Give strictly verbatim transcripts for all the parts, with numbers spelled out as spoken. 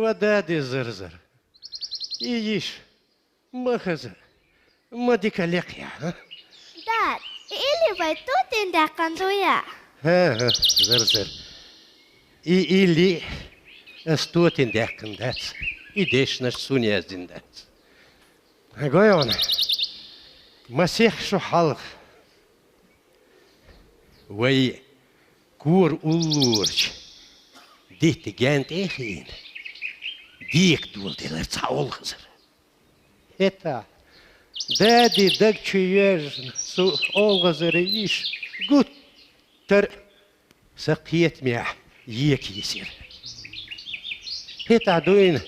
Ма дади, Зар-Зар, и йиша ма хаза, ма дика лекха я, а? Дад, и илли вай тӀотӀен даьккхина дуй? ХӀа-хӀа, Зар-Зар, и илли ас тӀотӀен даьккхина дац, и дешнаш сона яздина дац. Гой хьона, масех шу хьалха вай кора уллорачу дитта генна тӀе а хиъна, дика доладелира цхьа олхазар. ХӀетахь дади даг чу йоьжна цу олхазаран йиша гуттар а сан кхетамехь ека йисира. ХӀетахь дуьйна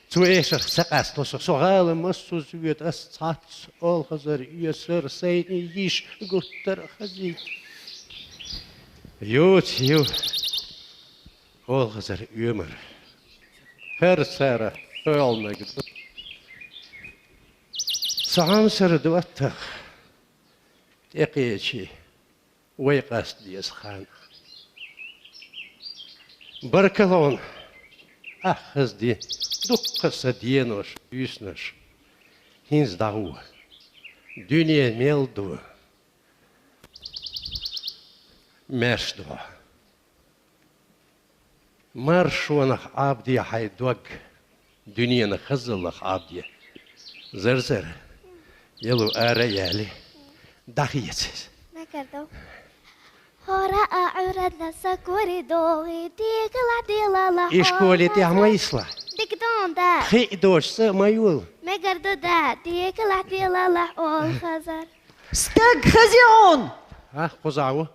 цу эшарх ца къаьстало со, со гӀала массаза воьду, ас цхьацца олхазар оьцура, сайна и йиша гуттар а хазийта. Юца ю олхазар оьмар. ХӀара цара хьоьлнаг ду. Со хьамсара доттагӀа тӀекхечи, вай къаста деза хан. Баркалла хьуна, ахь хаза де, дуккха а сан денош, буьйсанаш хӀинца дӀагӀо. Дуьне мел ду, маьрша ду хьо. Маршонах Ӏабаде хьайн дог, дуьненах хазаллах Ӏабаде. Зар-Зар, яло ара а яьлла, дӀахеца иза. Мегар ду. ХӀора а Ӏуьйранна сан кори догӀий, декалахь делалахь. И школе тӀехь ма йисла. Дика ду, да. Хи а доцуш цӀа а ма йола. Мегар ду, да, декалахь делалахь, олхазар. Стаг хаза хьуна! А, кхузахь ву.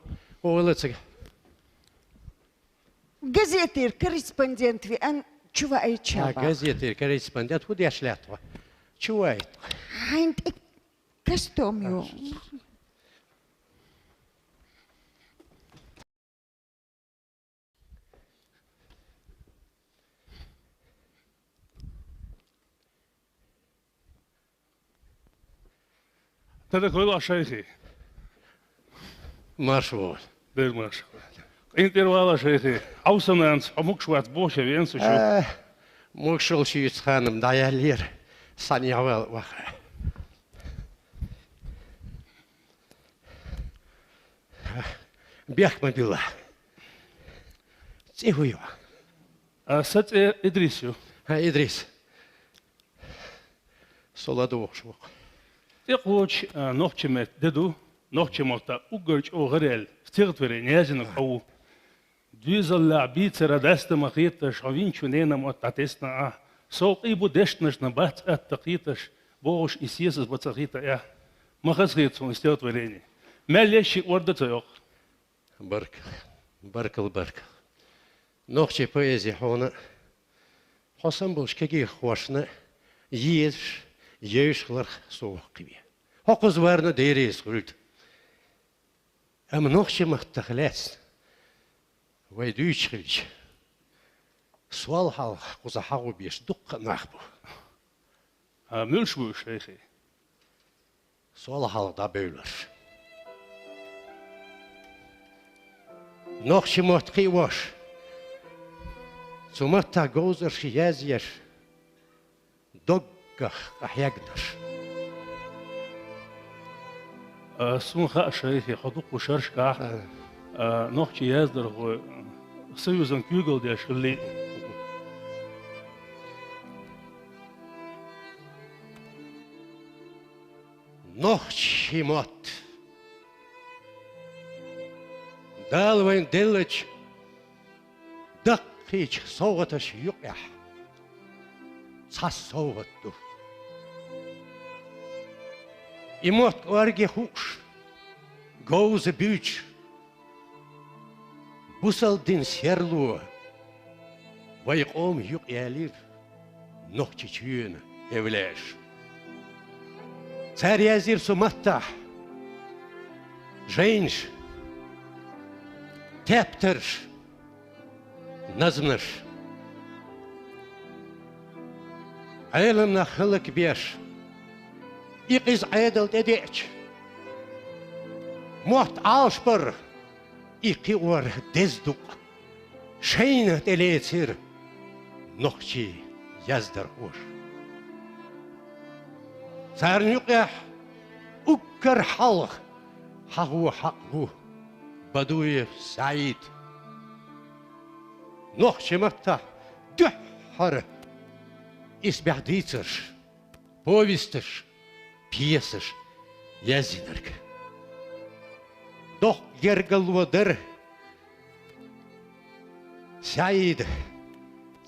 Вала цига. Газетера корреспондент веана чу ваийтича. А, газетера корреспондент хӀун деш лаьтта хьо? Чу ваийта. Хьайна тӀе костюм ю. Тадакойла, шайхи. Марша вогӀийла. Дера марша. Къинтӏера вала, шайхи. Хьовсананца, хьо могуш вац бохуш веана со шу. А, могуш волуш юьйцу ханам дӀаяьллера. Сан яхьвал ваха. Бехк ма билла. ЦӀе хӀун ю? А, сан цӀе Идрис ю. ХӀа, Идрис. Со ладугӀуш ву-кх. ТӀекхочуш, а, нохчийн меттан де ду, нохчийн маттахь уггар чӀогӀа гӀараелла, стихотворени яздинарг хьо ву. Доьзалехь бийцаран дастам ма хеташ, хьо винчу ненан мотт дӀатесна ахь. Сов къий бу дешнашна, бац атта кхеташ, бохуш и сесаза бан ца хета ахь. Ма хазахета суна и стихотворени. Мел еш шиъ ворда ца йоккху. Баркалла, баркалла, баркалла. Нохчийн поэзи хьуна, хьо санна болчу кегийрхошна езаш, евзаш хиларх со воккхаве. Хьо кхуза варна дерриг хуьлда. Амма нохчийн маттах лаьцна вай дуьйцуш хилча, сол хьалха кхуза хьагӀо беш дуккха а нах бу. А муьлш бу уьш, шайхи? Сол хьалха дӀабевлларш. Нохчийн мотт кхиош, цу маттахь говзарш язъеш, доггах къахьегнарш. А, суна хаьа, шайхи, хьо дуккха шерашкахь, а, а, нохчийн яздархойн союзан куьйгалла деш хилла. Нохчийн мотт. Дала вайна деллачу даккхийчу совгӀаташ юкъехь цхьа совгӀат ду. И мотт кӀорге хууш, говза буьйцуш, бусалба дин серло вай къоман юкъа ялийра Нохчийчоьнан эвлаяаш. Цара язйира цу маттахь жайнаш, тептарш, назманаш. Ӏеламнах хӀаллакбеш, и къиза Ӏедал тӀедеача, мотт Ӏалашбар, и кхиор деза дукъ шайна тӀелецира. нохчий яздархоша. Царна юкъехь уггар хьалха хьахо хьакъ ву Бадуев СаӀид. Нохчийн маттахь дуьххьара исбаьхьа дийцарш, повесташ, пьесаш язйинарг. Доккха гергарло дара СаӀида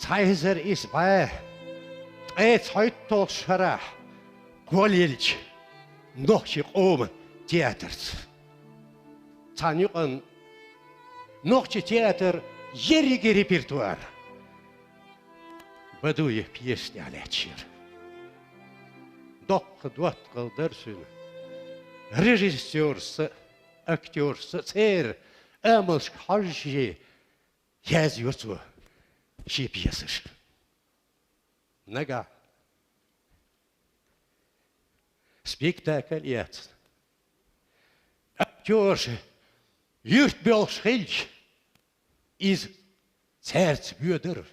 цхьа эзар исс бӀе ткъе цхьайтталгӀачу шарахь кхоллаеллачу нохчийн къоман театрца. Цхьана юкъана нохчийн театран ерриге репертуар Бадуевн пьесаш тӀехь лаьтташ яра. Доккха доттагӀалла дара цуьнан режиссёрашца а, актёрашца а, церан амалшка хьожуш язйора цо шен пьесаш. Нагахь спектакль эцна, актёраш юьртбоьлхуш хилча, иза цаьрца воьдура.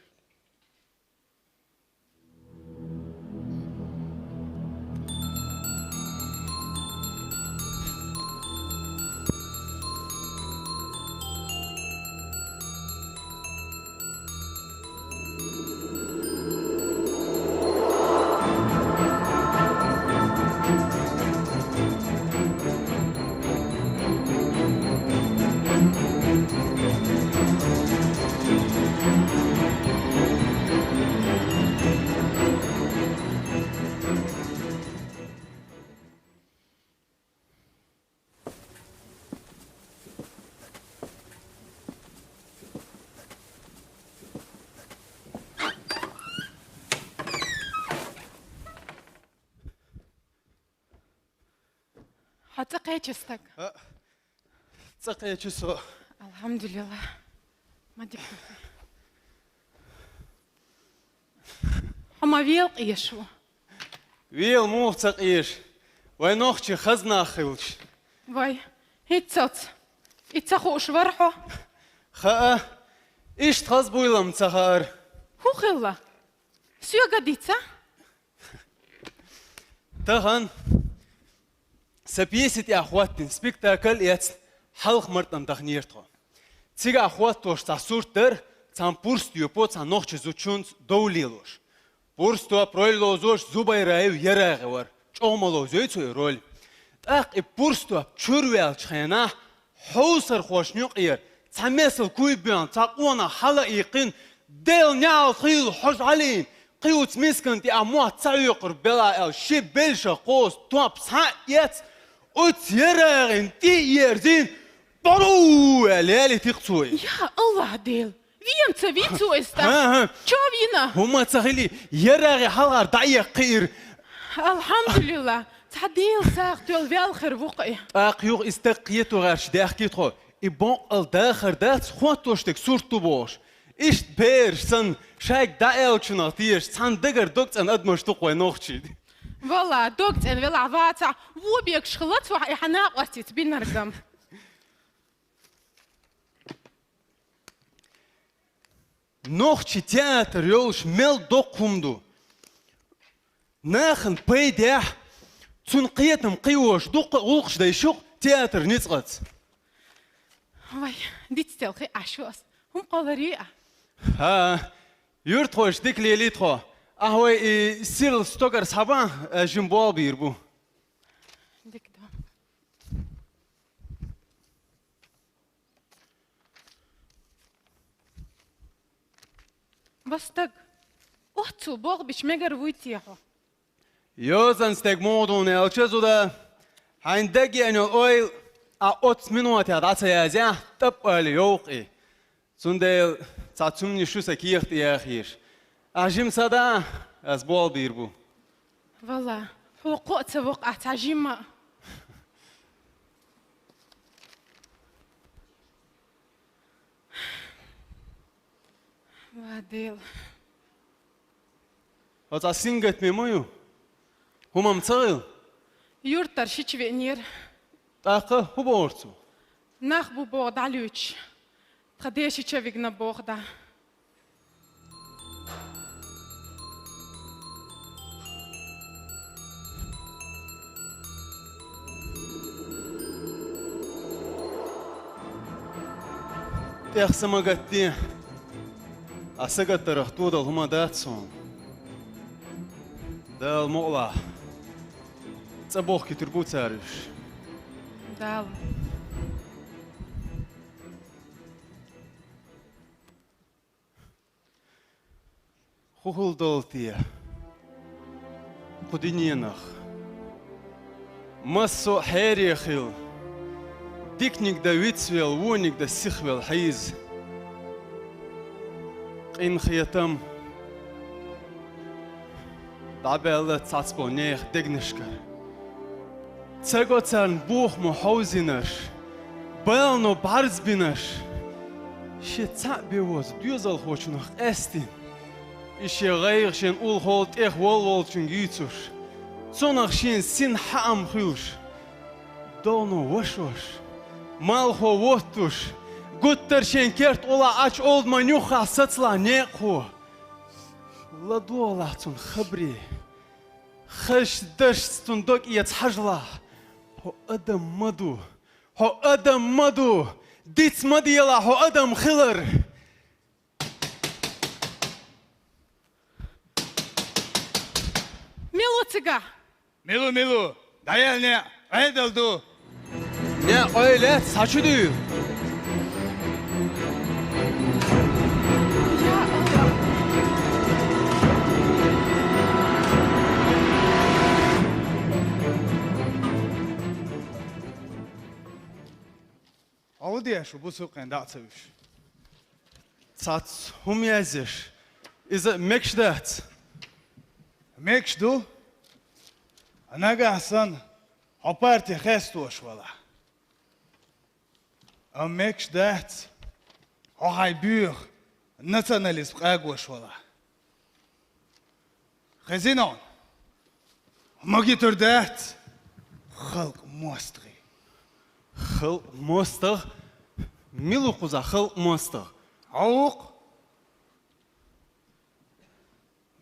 Хьо цӀа кхеча, стаг? А, цӀа кхеча со. Алхьамдулиллахь. Ма дика. Хьо ма вела къеша ву? Вела муха ца къеша, вай нохчийн хаза нах хилча. Вай, хӀинццалц и ца хууш вара хьо? Хаа, иштта хаза буйла-м ца хаьара. ХӀун хилла? Соьга дица? Тахана сан пьеси тӀехь хӀоттийна спектакль эцна хьалха мартанна даханера тхо. Цигахь хӀоттош цхьа сурт дара, цхьана пурста тоьпо цхьана нохчийн зудчуьнца дов лелош. Пурста топ роль ловзош Зубайраев ЯрагӀи вара, чӀогӀа ма ловзуьйту цо и роль. ТӀаккха и пурста топ чуьра ваьллачу хенахь хьовсархошна юкъера цхьа месал куй боьхна, цхьа къонах хьала а иккхина, Делан неӀалт хуьлда хьо, Ӏалийна, кхин оцу мисканна тӀе ахь мотт ца хьоькхур белахь аьлла, ши белшах кхозу топ схьа а эцна, оцу ЯрагӀина тӀе а ерзийна, бору аьлла, ялийти-кх цо и. Я АллахӀ Дела! Вийна ца вий цо иза тӀаккха? ХӀан, хӀан. Чов йина? ХӀума ца хили, ЯрагӀи хьалхара дӀаэккхира. Алхьамдулиллахь, цхьа Делан сагӀа тоьлла ваьлла хир ву-кх и. ТӀаккха юха иза стаг кхето гӀерташ даьхкий тхо, и боккъал дахар дац, хӀоттош дерг сурт ду бохуш. Иштта бераш санна, шайга дӀааьллачунах тешаш, цхьана дагара дог цӀена адамаш ду-кх вай нохчий. Валла, дог цӀена велахь вацахь, вон бегаш хилла цо и хьан накъостица бинарг-м. Нохчийн театр йолуш мел доккха хӀума ду. Нахана пайдехь, цунна кхетам кхиош дуккха а гӀуллакхаш дайшо-кх театр ницкъаца. Вай, дицдела хи Ӏаш ву ас. ХӀума кхолларий а? ХӀа, юьртахошка дика лелий тхо. Ахь вай и сирла стогар схьабан, ас жима болх бийр бу. Дика ду. Ва стаг, оццул болх бича мегар вуй те хьо? Йозанан стеган муха дуьйна аьлча, зуда, хьайна дагеана йолу ойла ахь оццу минотехь дӀа ца язъяхь, тӀап а ала йовх и. Цундела цхьа цуьнан шу сан кехат яхийша. Ахь жима садаӀа, ас болх бийр бу. Валла, хьо кхоъ ца воккху ахь цхьа жимма а. Ва Дела. Хьо цхьа сингаттаме ма ю? ХӀумам ца хилла? Юьртара шича веанера. ТӀаккха хӀун бохура цо? Нах бу боху дӀалуьйчуш. Тхан ден шича вигна боху дӀа. Тӏех са ма гатде, а са гатдарах тодала хӏума дац суна. Дала мукъалахь, цӏа бохкийтур бу цар уьш. Дала. Ху хул долу те кху диненах? Массо а хьере хила, диканиг дан вицвелла, вониг дан сихвелла хьийза. Къинхетам дӏабаьлла цхьацболу нехан дегнашкара. Ца го царна бохамо хьовзийнарш, балано бӏарзбинарш, шен цхьаъ бен возу доьзалхочунах къаьстина, и шен гӏайгӏа шен улхол тӏех волволчуьнга йийцуш, цунах шена син хьаам хуьлуш, догӏно вашош, малхо воттуш, гуттар шен керта къулахь Ӏачу олдаман юххехь сацалахь некъахо. ЛадогӀалахь цунна хабаре. Хазачу дашца цунна дог эца хьажалахь. Хьо адам ма ду. Хьо адам ма ду. Диц ма делахь хьо адам хилар. Мила ву цигахь? Мила ву, мила ву? ДӀаяла некъ, Ӏедал ду. Некъ ойла яц, схьа чу дуьйла. Я Аллах! Хьо хӀун деш ву, бусулба къен дӀа а ца вуьйш? Цхьацца хӀума язъеш, иза мегаш дац. Мегаш ду, нагахь санна хьо парти хестош валахь. Амма мегаш дац, хьо хьайн боьха национализм къагош валахь. Хезий хьуна? Магийтур дац халкъ мостагӀий. Халкъ мостагӀа? Мила ву кхузахь халкъ мостагӀа? Хьо ву-кх.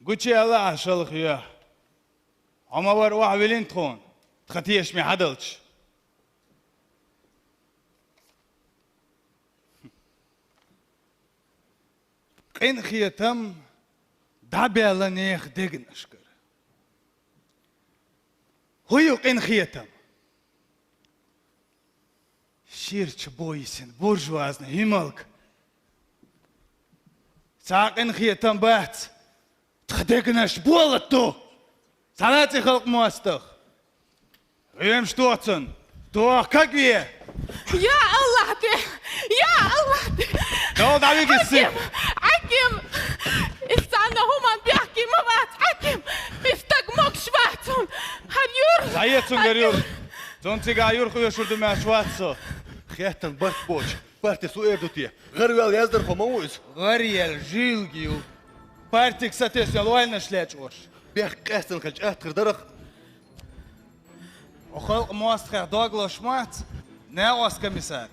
Гучу аьлла ахь шалха юьхь. Хьо ма вара охьавиллина тхуна, тхан тешаме хьадалча. Къинхетам дӀабаьлла нехан дегнашкара. ХӀун ю къинхетам? Ширачу бо йисина буржуазный хӀималг. Цхьа а къинхетам бац, тхан дегнаш болат ду. Цхьа лаций халкъ мостагӀа? Вемаш тоцун, тоха кагве! Я Аллах де! Я Аллах де! Дал дӀавига иза! Хьаким! Хьаким! Иза цхьанна хӀуманна бехке ма вац, Хьаким! И стаг могуш вац хьуна! ХӀара юр! Дайе цуьнгара юр! Цунна цигахь юрх оьшур ду моьттуш вац со! Хеттан барт боцуш, партис ву эр ду те? ГӀараваьлла яздархо ма ву иза? ГӀараелла жийлга ю. Партига сатесна лойланаш лечкъош. Бехк къаьстина хилча атта хир дара-кх. Хьо халкъ мостагӀех дог лозуш ма вац, накъост комиссар.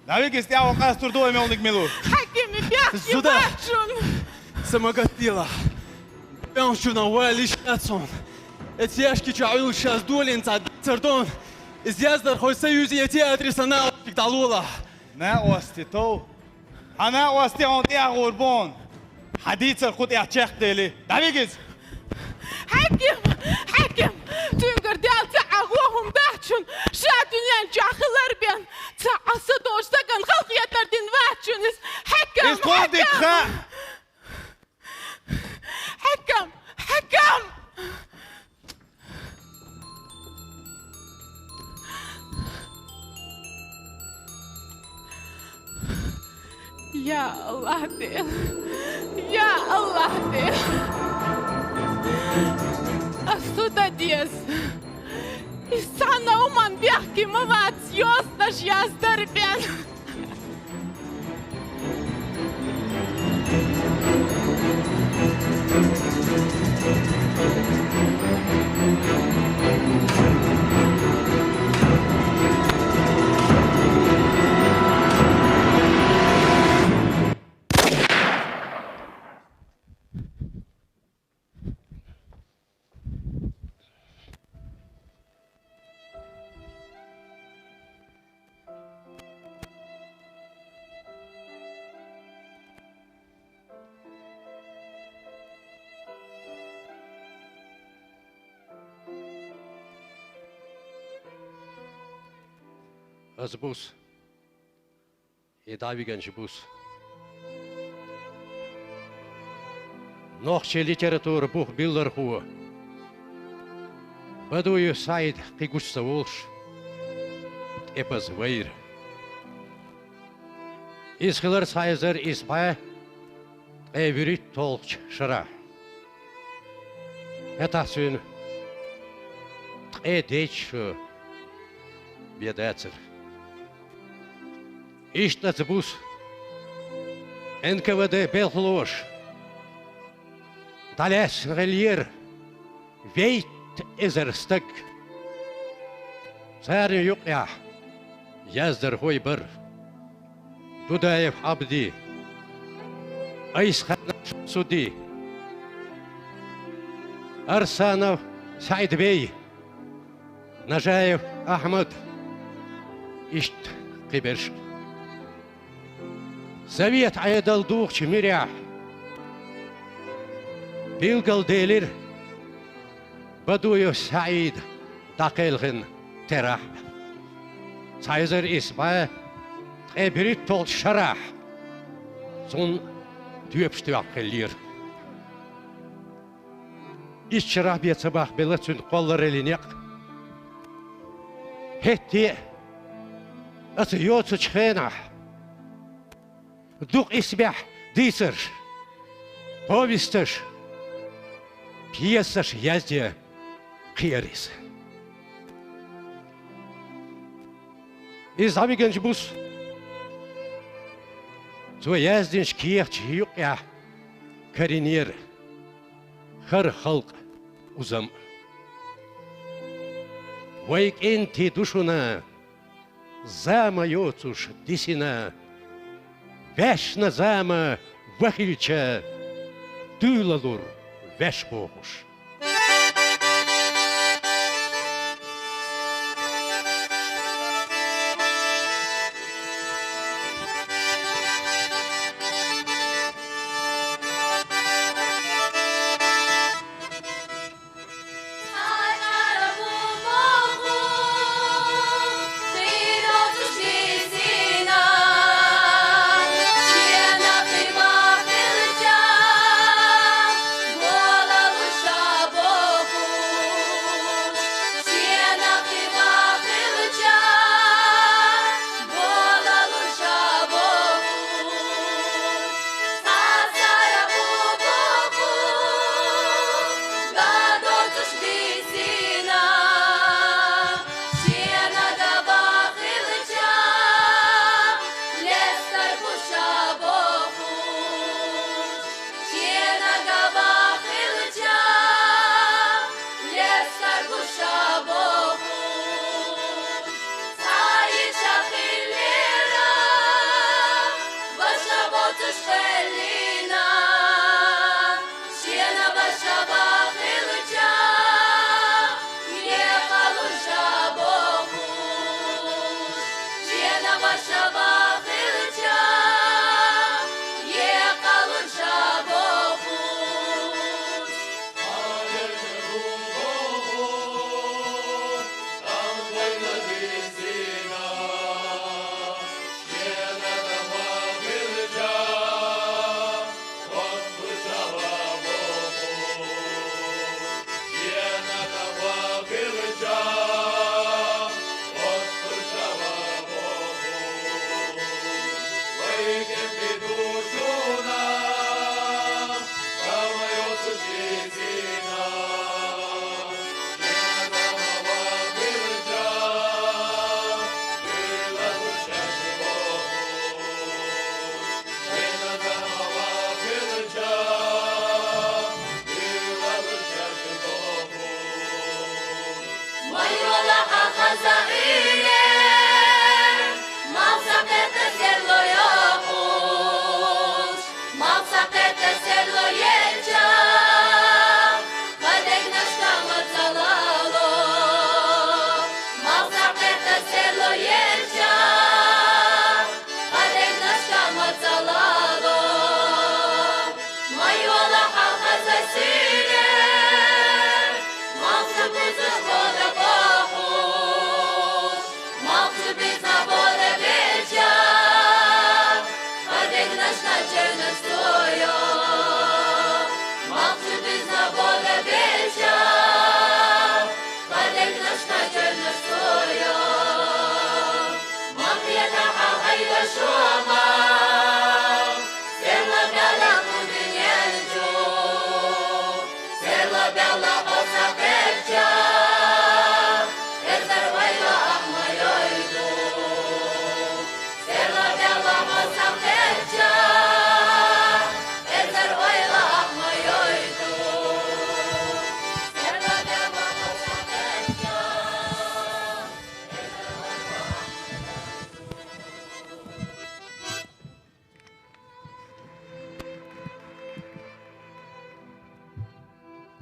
ДӀавига иза, тӀаьхьо къастор ду вай мелниг мила ву. Хьаким, бехке бац шуна! Са ма гатделахь. Бен шуна валиш дац хьуна. Эцу яьшки чохь Ӏуьллуш шаьш долийна цхьа дацар ду хьуна. Иза яздархой союзе я театре сан накъостиг дӀалолахь. Накъостий тов. Хьан накъостий хьуна тӀехь гӀур бу хьуна. Хьан дийцар кху тӀехь чекхдели. ДӀавига иза! Хьаким! Хьаким! Цуьнгара даьлла ца Ӏа гӀо хӀума дац шуна, ша дуьнен чохь хилар бен. Ца Ӏа са долуш стагана халахетар дина вац шуна иза. Хьаким! Иза тхуна дика хаьа! Хьаким! Хьаким! Я Аллах Дела! Я Аллах Дела! Ас хӀун дан деза? Иза цхьанна хӀуманна бехке ма вац, йосташ яздар бен. Аз бус, и дӀавигача бус. Нохчий литература бух биллархо, Бадуев СаӀид кхы гуча ца волуш, тӀепаза вайра. Иза хилар цхьа эзар исс бӀе ткъе вуьрхӀитталгӀачу шарахь. ХӀетахь цуьнан ткъе дейтта шо бен дацара. Иштта аз бус, Н К В Д белхалоша дӀалаьцна хиллера вейтта эзар стаг. Царна юкъехь яздархой бара: Дудаев Ӏабди, Айсханов Шамсудди, Арсанов СаӀидбей, Нажаев Ахьмад, иштта кхиберш. Совет Ӏедал духучу муьрехь билгалделира Бадуев СаӀид дӀакхелхина терахь. Цхьа эзар исс бӀе ткъе берхӀитталгӀачу шарахь цунна тоьпаш тоьхна хиллера. Исс шарахь бен ца бахбелла цуьнан кхоллараллин некъ. ХӀетте а аса йоцучу хенахь дукха исбаьхьа дийцарш, повесташ, пьесаш яздеш кхиара иза. Иза дӀавигначу бус цо яздинчу кехатийн юкъехь карийнера хӀара халкъан узам. Вай кӀентий ду шуна, зама йоцуш дисина, ваьшна зама ван хилча, дуьйла лур ваьш бохуш.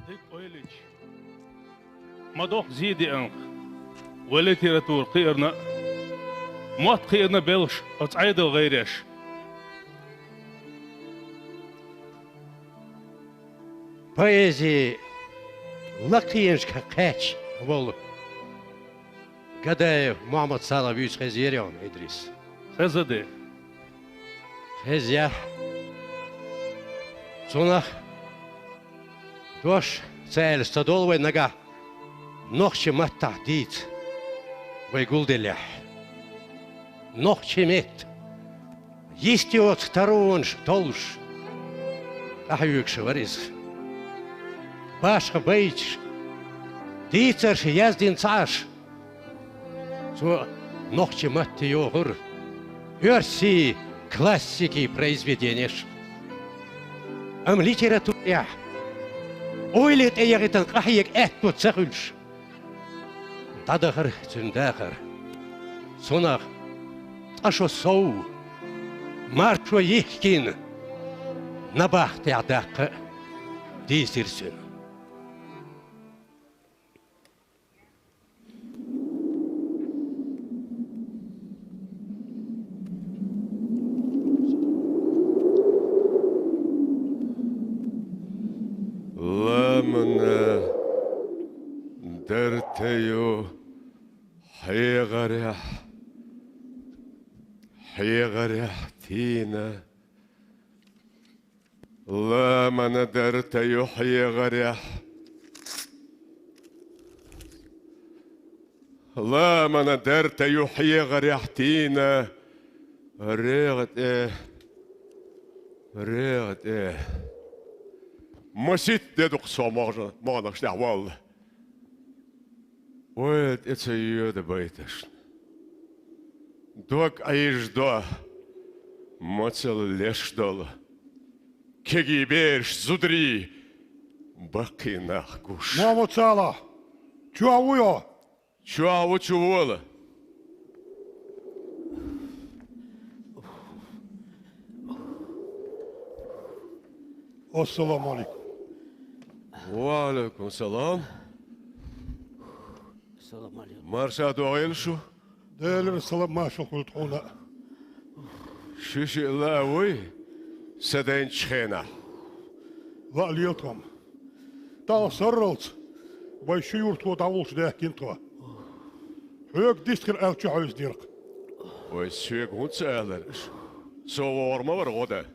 Дика ойлича, ма доху зий деанах, вай литература кхиарна а, мотт кхиарна а белхаш оцу Ӏедал гӀайреш. Поэзи лакхенашка кхаьчна волу Гадаев Мухьаммад-Салахь вуьйцу хезира хьуна, Идрис? Хеза де. Хеза яхь. Цунах дош ца аьлча ца долу вай нагахь нохчийн маттахь дийца вай гулделлехь. Нохчийн меттан йист йоцу таронаш толлуш, къахьоьгуш вара иза. Башха байташ, дийцарш яздина ца Ӏаш, цо нохчийн матте йохура оьрсийн классикийн произведенеш. Амма литературехь ойла тӀеяхийтина къахьега аьтто ца хуьлуш, дӀадахара цуьнан дахар. Цунах ткъа шо сов, маршо йихкина, набахтехь даккха а дийцира цуьнан. Ламанан дарта ю хьегӀарехь, хьегӀарехь тийна. Ламанан дарта ю хьегӀарехь. Ламанан дарта ю хьегӀарехь тийна. РегӀа тӀе, регӀа тӀе. Маситта де ду-кх со могӀа-, могӀанаш тӀехь валла. Ойла тӀе ца йоьду байташна. Дог Ӏийжадо, мацалла леш долу. Кегий бераш, зударий, баккхий нах гуш. Мухьаммад-Салахь, чохь вуй хьо? Чохь ву, чу вола. Ассаламу Ӏалайкум. Ва Ӏалайкум салам. Салам алейкум. Марша догӀийла шу. Делера салам маршалла хуьлда хьуна. Ши-шиъ ла а вуй сан дайначу хенахь? Ла а лела тхо-м. Тахана сарралц вай ши юрто дӀавуллуш даьхкина тхо. Хьоьга дистхир аьлла чу хьаьвзинера-кх. Вай соьга хӀунда ца алара? Со вогӀур ма вара гӀо дан.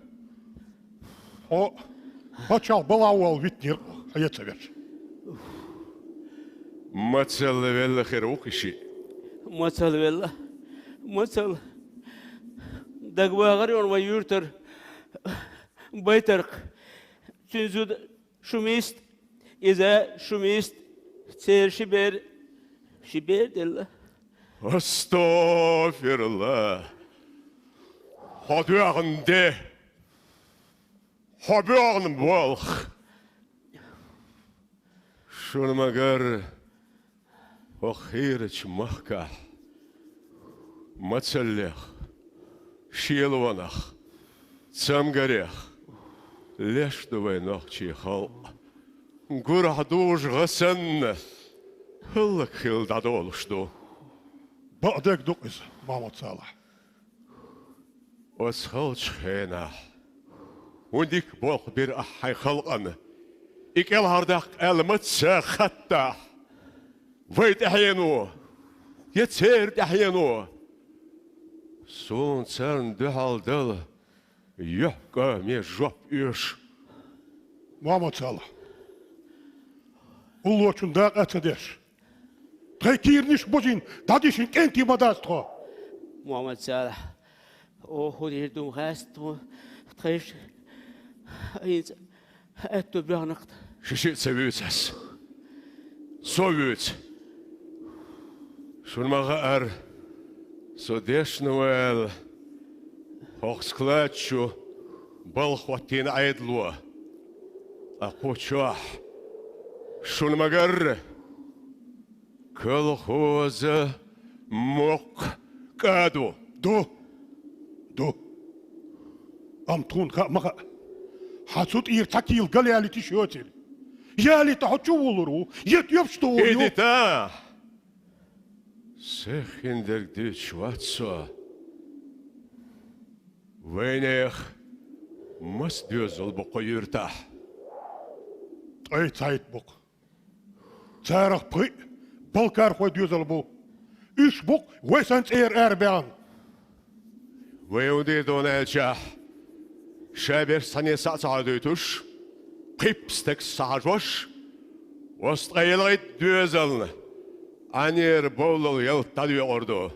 Хьо пачхьалкх балхьа валла витнера хьан яц ца верш. Мацалла велла хир ву кхин шиъ. Мацалла велла. Мацалла. Дагавахар йона вай юьртара байтарх. Цуьнан зуда Шумист, иза Шумист, церан ши бер, ши бер делла. Астафирла! Хьо доьгӀна де! Хьо боьгӀна болх! Шуна ма-гарра, хӀокху хийрачу махкахь, мацаллех, шелонах, цамгарех леш ду вай нохчийн халкъ. Гурахь дужу гӀа санна, хӀаллакьхилла дӀадолуш ду. Бакъдерг ду-кх иза, Мамад-Салахь. Оцу халчу хенахь хӀун дика болх бира ахь хьайн халкъана? И кӀелхьара даккха аьлла ма ца хаттахь, вай тӀаьхьено я церан тӀаьхьено? Суна царна дуьхьал дала Юьхькӏаме жоп оьшу. Мохьмад-Салахь, уллочун дакъа а ца деш, тхоай кийранаш бужийна, дӏадийшина кӏентий ма дац тхо. Мохьмад-Салахь, оха хӏун дийр ду хац тхона, тхоаш хӏинца аьтту боьхнакъ. Ши шиъ ца вуьйцу ас. Со вуьйцу. Шуна ма хаьара, со дешна ваьлла, хӏокху складчу балха хӏоттийна Ӏедало. Ткъа кху чохь шуна ма-гарра колхозан мокх кӏа ду. Ду. Ду. Амма тхуна хаа ма хаьа, хьан цу тӏера цхьа кийла гал ялийта йиш йоций? Ялийта хьо чу вуллур ву, я тоьпаш тӏе вуллур ю? Эдита! Сайх хиндерг дуьйцуш вац со. Вайнехан маса доьзал бу кху юьртахь? Ткъе цхьайтта бу-кх. Царах пхиъ балкархойн доьзал бу. Уьш бу-кх вай санна цӏера арабаьхна. Вай хӏун дийр ду аьлча, ша берш цхьанне схьа а ца хьадуьйтуш, пхиъ стагах схьахьажош, оцу ткъе ялхитта доьзална Ӏаьнера бовллал ялта дӏадоькъур ду.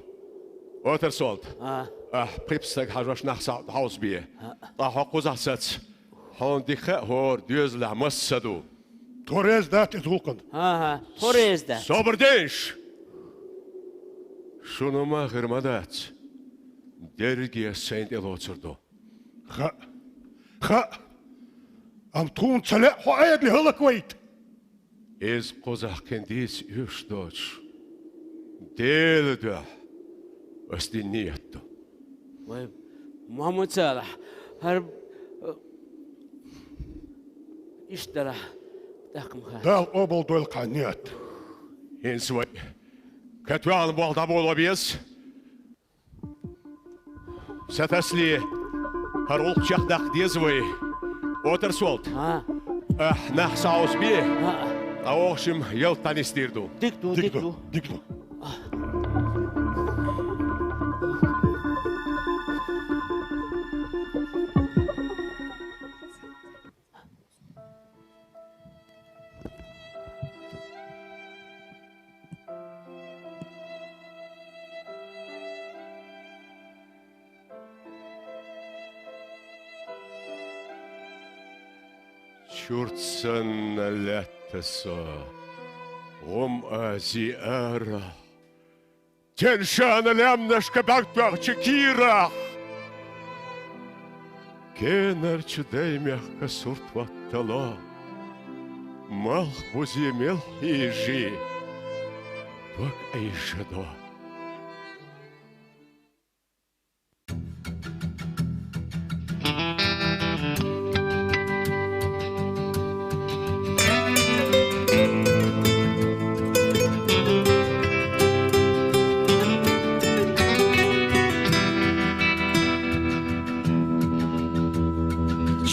Отарсолт. А. Ахь пхиъ стаг хьажош нах схьа а хьовсабе. А. Ткъа хьо кхузахь саца. Хьуна дика хаьа хӏора доьзалехь маса са ду. Тхо реза дац иза гӏуллакхана. Ага, тхо реза дац. Собар де аш! Шуна ма хир ма дац, дерриге а сайна тӏелоцур ду. Хаьа, хаьа. Амма тхуна ца лаьа хьо Ӏедале хӏаллаквайта. Иза кхузахь кхин дийца оьшуш доцуш, Делан дуьхьа ас дина нийят ду. Вай, Мохьмад-Салахь, хӏара, э, иштта дарахь, тӏаккха ма хац. Дала къобалдойла хьан нийят. ХӀинца вай катоьхна болх дӏаболо беза. Сатасале, хӀара гӀуллакх чекхдаккха деза вай. Отарсолт. А. Ахь нах схьаӀовсабе. А. Ткъа оха шимма ялта дӀанисдийр ду. Дика ду, дика ду. Дика ду. Чурт санна лаьтта со, гӀум Ази арахь. Теншана лаьмнашка бӀаьрг тоьхча кийрахь, генарчу Даймехкан сурт хӀоттало, малхбузе мел хьийжий, дог Ӏийжадо.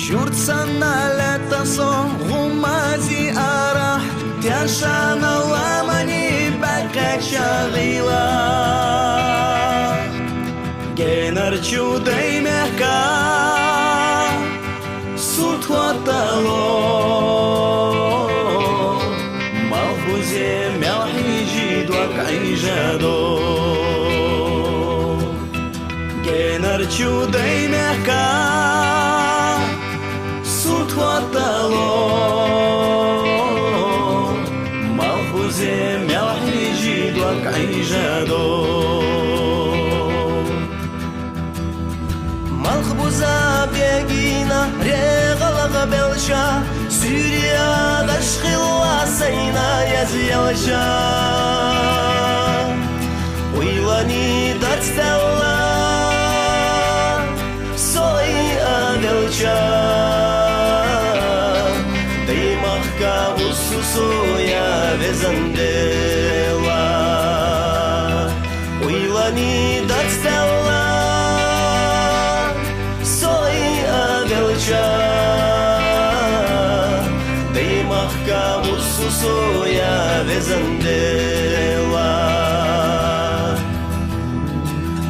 Чурт санна лаьтта со, гӀум Ази арахь, теншана ламанийн бӀаьрг кхаьчча гӀийла. Генарчу Даймехкан сурт хӀоттало, малхбузе мел хьийжий, дог Ӏийжадо. Генарчу Даймехкан сурт хӀоттало, малхбузе мел хьийжий, дог Ӏийжадо. Малхбуза бегийна регӀалгӀа белча, суьйре даш хилла сайна язъелча. Къуйланийн дац даьлла, со а велча, Даймехкан уссу со я, везан Дела. Къуйланийн дац даьлла, со а велча, Даймехкан уссу со я, везан Дела.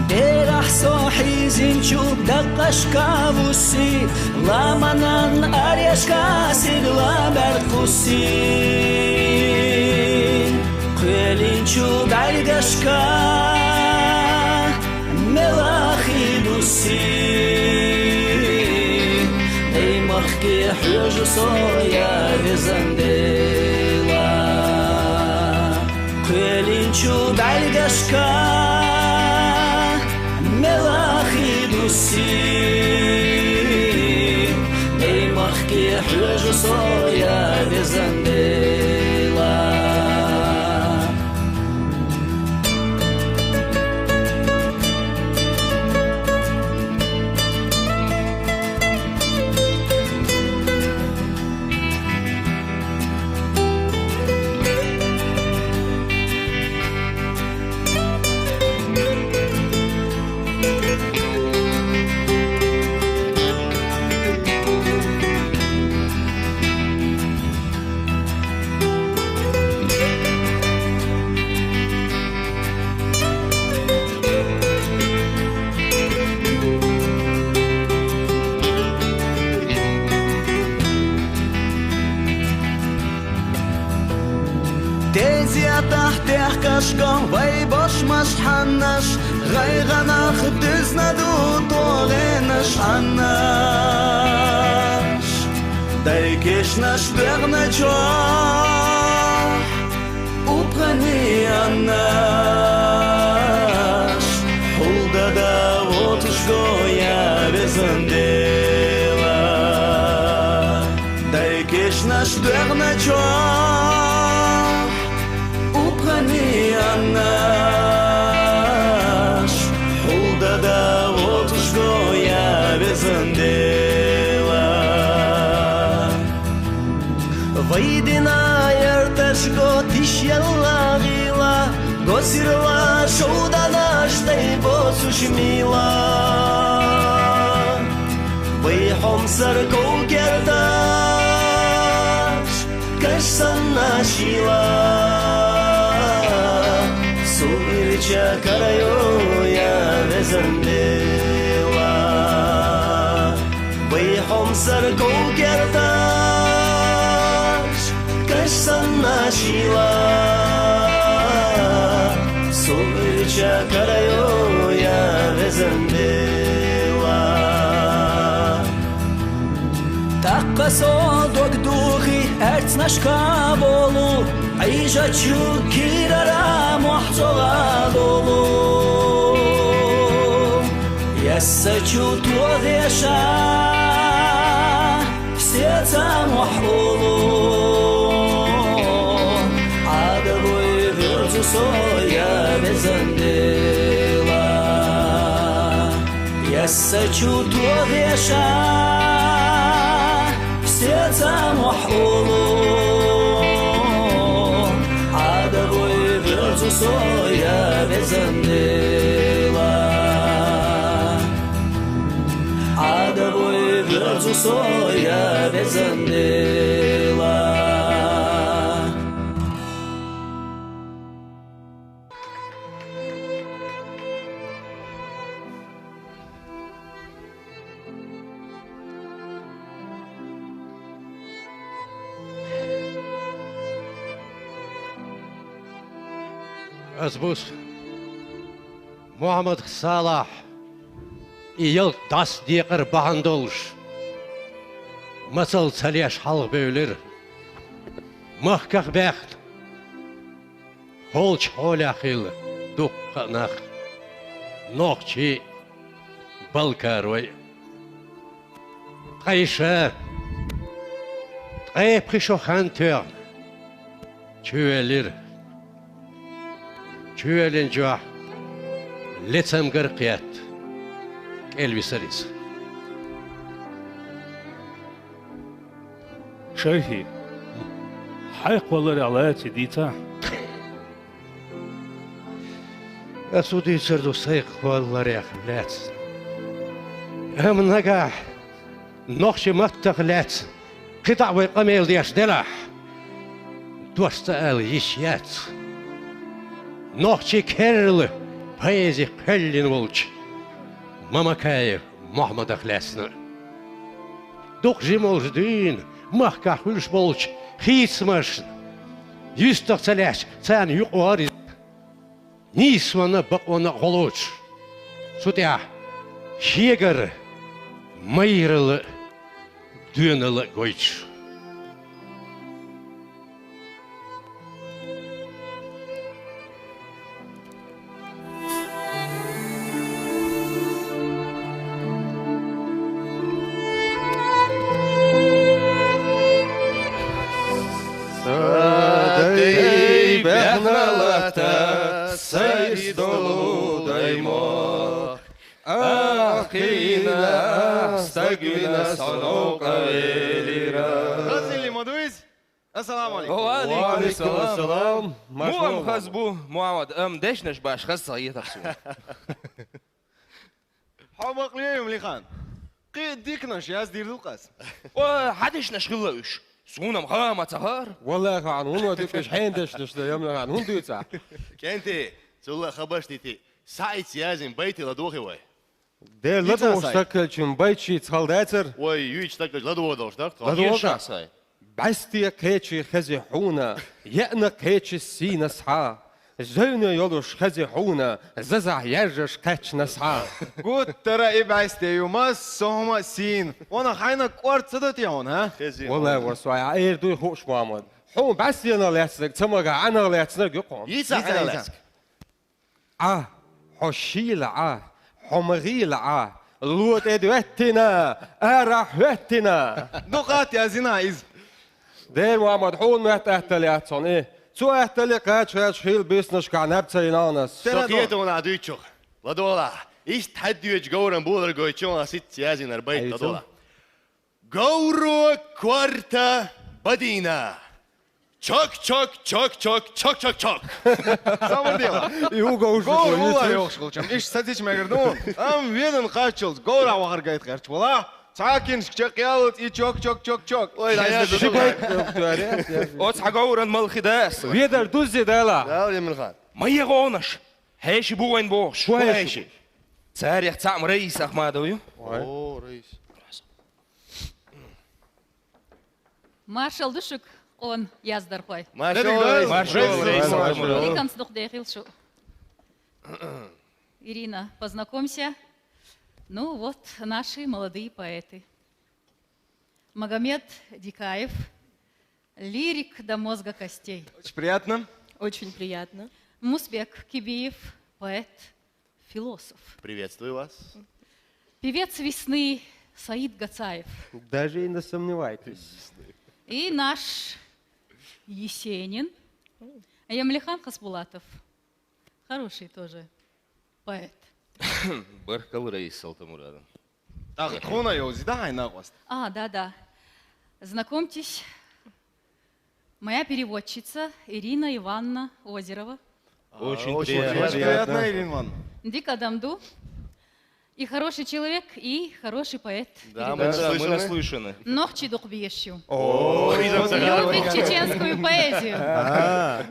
Берахь со хьийзийна Чу дакъашка вуси, ламанан аряшка сирла бяркъуси. Хъуьлин чу бӀаргашка мелахи дуси, наймахки хьуьжу соя везандела. Хъуьлин чу бӀаргашка мелахи дуси, наймахки хьуьжу соя везандела. Тезетахь техкашка вай бошмаш хьаннаш, гӀайгӀанах дуьзна ду тогӀенаш хьаннаш. Дай кешнаш дегӀначохь, упхани аннаш, хьулдада воцуш гоя везандела. Дай кешнаш дегӀначохь, упхани аннаш, хьулдада воцуш гоя везандела. Вай дина ярташго тиш яллагъила, госирла шовданаш дай боцуш мила. Вай хьомсар ков-кердаш каш санна шила, сугӀирча карайо я везандела. Вай хьомсар ков-кердаш каш санна шила, сугӀирча карайо я везандела. ТӀаккха со дог духи, аьрцнашка болу, Ӏижачу кирара мохь цӀогӀа долу. Яссачу тогӀеша сеца мохь олу, Ӏадавой верцу соя везандела. Яссачу тогӀеша сеца мохь олу, Ӏадавой верцу соя везандела. Ӏадавой верцу соя везандела. Аз бус Мухьаммад Салахь, и ялх дӀасадекъар бахьана долуш, мацалла ца леш хьалха бевлира. Махках баьхна, холчу хьолехь хилла дуккха а нах, нохчий а, балкарой а. Ткъа иша, ткъе пхи шо хан тоьхна, чувелира. Чувеллинчохь лецамгар кхетта, кӀелвисира иза. Шайхи, хьайх валарехь лаьцна дийцахь. Ас хӀун дийцар ду сайх валарехь лаьцна? Амма нагахь нохчийн маттах лаьцна кхидӀа а вай къамел деш делахь, дош ца ала йиш яц. Нохчийн керла поэзи кхоьллина волчу Мамакаев Мухьаммадах лаьцна. Дукха жималш дуьйна махкахь хуьлуш болчу хийцамашна юьстах ца лаьцча, царна юкъара иза нийсонан а, бакъонан а гӀо лоцуш, цу тӀехь шегара майралла а, доьналла а гойтуш. Сан дай баьхна латта, сайца долу даймохк. Ах, кхийна, ах, стаг вина, со новкъа велира. Хазилли ма дуйз? Ассаламу алейкум. Ва алейкум ассалам. Ва алейкум ассалам. Муам хаза бу, Мухьаммад, ам дешнаш баш хаза ца хетар суна. Хьо бакъле, Ямлихан. Кхин диканаш яздийр ду-кх ас. О, хьан дешнаш хилла уьш? Суна-м хаа ма ца хаара. Валлахи, хьан хӀун диканаш, хьен дешнаш ду, Ямлихан, хӀун дуьйцу ахь? КӀентий, цул а хабарш дитий, схьаийца язйина байт ладогӀий вай? Дера, ладогӀуш стаг хилча, байташ йийца хала дацара? Вай, юьйцу стаг хилча, ладогӀа долуш дара тхо. ЛадогӀа. Еша сай. БӀаьсте кхечий хези хьуна, еана кхечи сийна схьа. Зевне йолуш хези хьуна, зазахь яьржаш кхаьчна схьа. Гуттара и бӀаьсте ю, массо а хӀума а сийна. Ванах, хьайна кӀорта ца до те хьуна, а? Хези хьуна. Валлай, ва со, хьан эр дуй хууш, Мухьаммад? Хьуна бӀаьстенах лаьцнарг ца магахь, Ӏанах лаьцнарг ю-кх хьуна. Йийца, йийца, Ӏанах лаьцнарг. Ӏа, хьо шийла Ӏа, хьо ма гӀийла Ӏа, ло тӀе доьттина, арахь хӀоьттина. Дукха язйина иза. Дера, Мухьаммад, хьуна моьтту атталла яц хьуна и. Цу атталле кхача-кхача хийла буьйсанашкахь наб ца йина хьуна ас. Со кхета хьуна ахь дуьйцучух. ЛадогӀалахь, иштта хьаьдда доьдучу говран болар гойтуш хьуна ас иштта язйинарг байт, ладогӀалахь. Говро корта бадийна. Чок, чок, чок, чок, чок, чок, чок. Самое дело. И угол говр вула йохуш волчам. Иштта сацийча мегар ду. Ам венан кхаччалц говрахь вахар гайта гӀерташ вала. Цхьа киншка чекхъяллалц и чок, чок, чок, чок. Ой, дай, дай, дай. Оцхьа говран мала хи да аса. Ведар дуззи дала. Дала, Ямлихан. Ма е гӀовнаш. Хьеший бу вайн бохуш. Шу хьеший. Царех цхьаъ-м Раисах ма ду ю. Ой. О, Раис. Маршалла ду шуьга, къона яздархой. Маршалла, Раис. Маршалла, Раис. Маршалла. Диканца дукха дехийла шу. Ирина, познакомься. Ну вот, наши молодые поэты. Магомед Дикаев, лирик до мозга костей. Очень приятно. Очень приятно. Мусбек Кибиев, поэт, философ. Приветствую вас. Певец весны Саид Гацаев. Даже и не сомневайтесь. И наш Есенин Ямлихан Хасбулатов. Хороший тоже поэт. Баркалла, Раиса Салтамурадовна. Так, тхуна йовзий, да, хьайн накъост? А, да, да. Знакомьтесь, моя переводчица Ирина Ивановна Озерова. Очень приятно. Очень приятно, Ирина Ивановна. Дика адам ду. И хороший человек, и хороший поэт. Да, мы наслышаны. Нохчи дукха беш ю. О, любит чеченскую поэзию. А,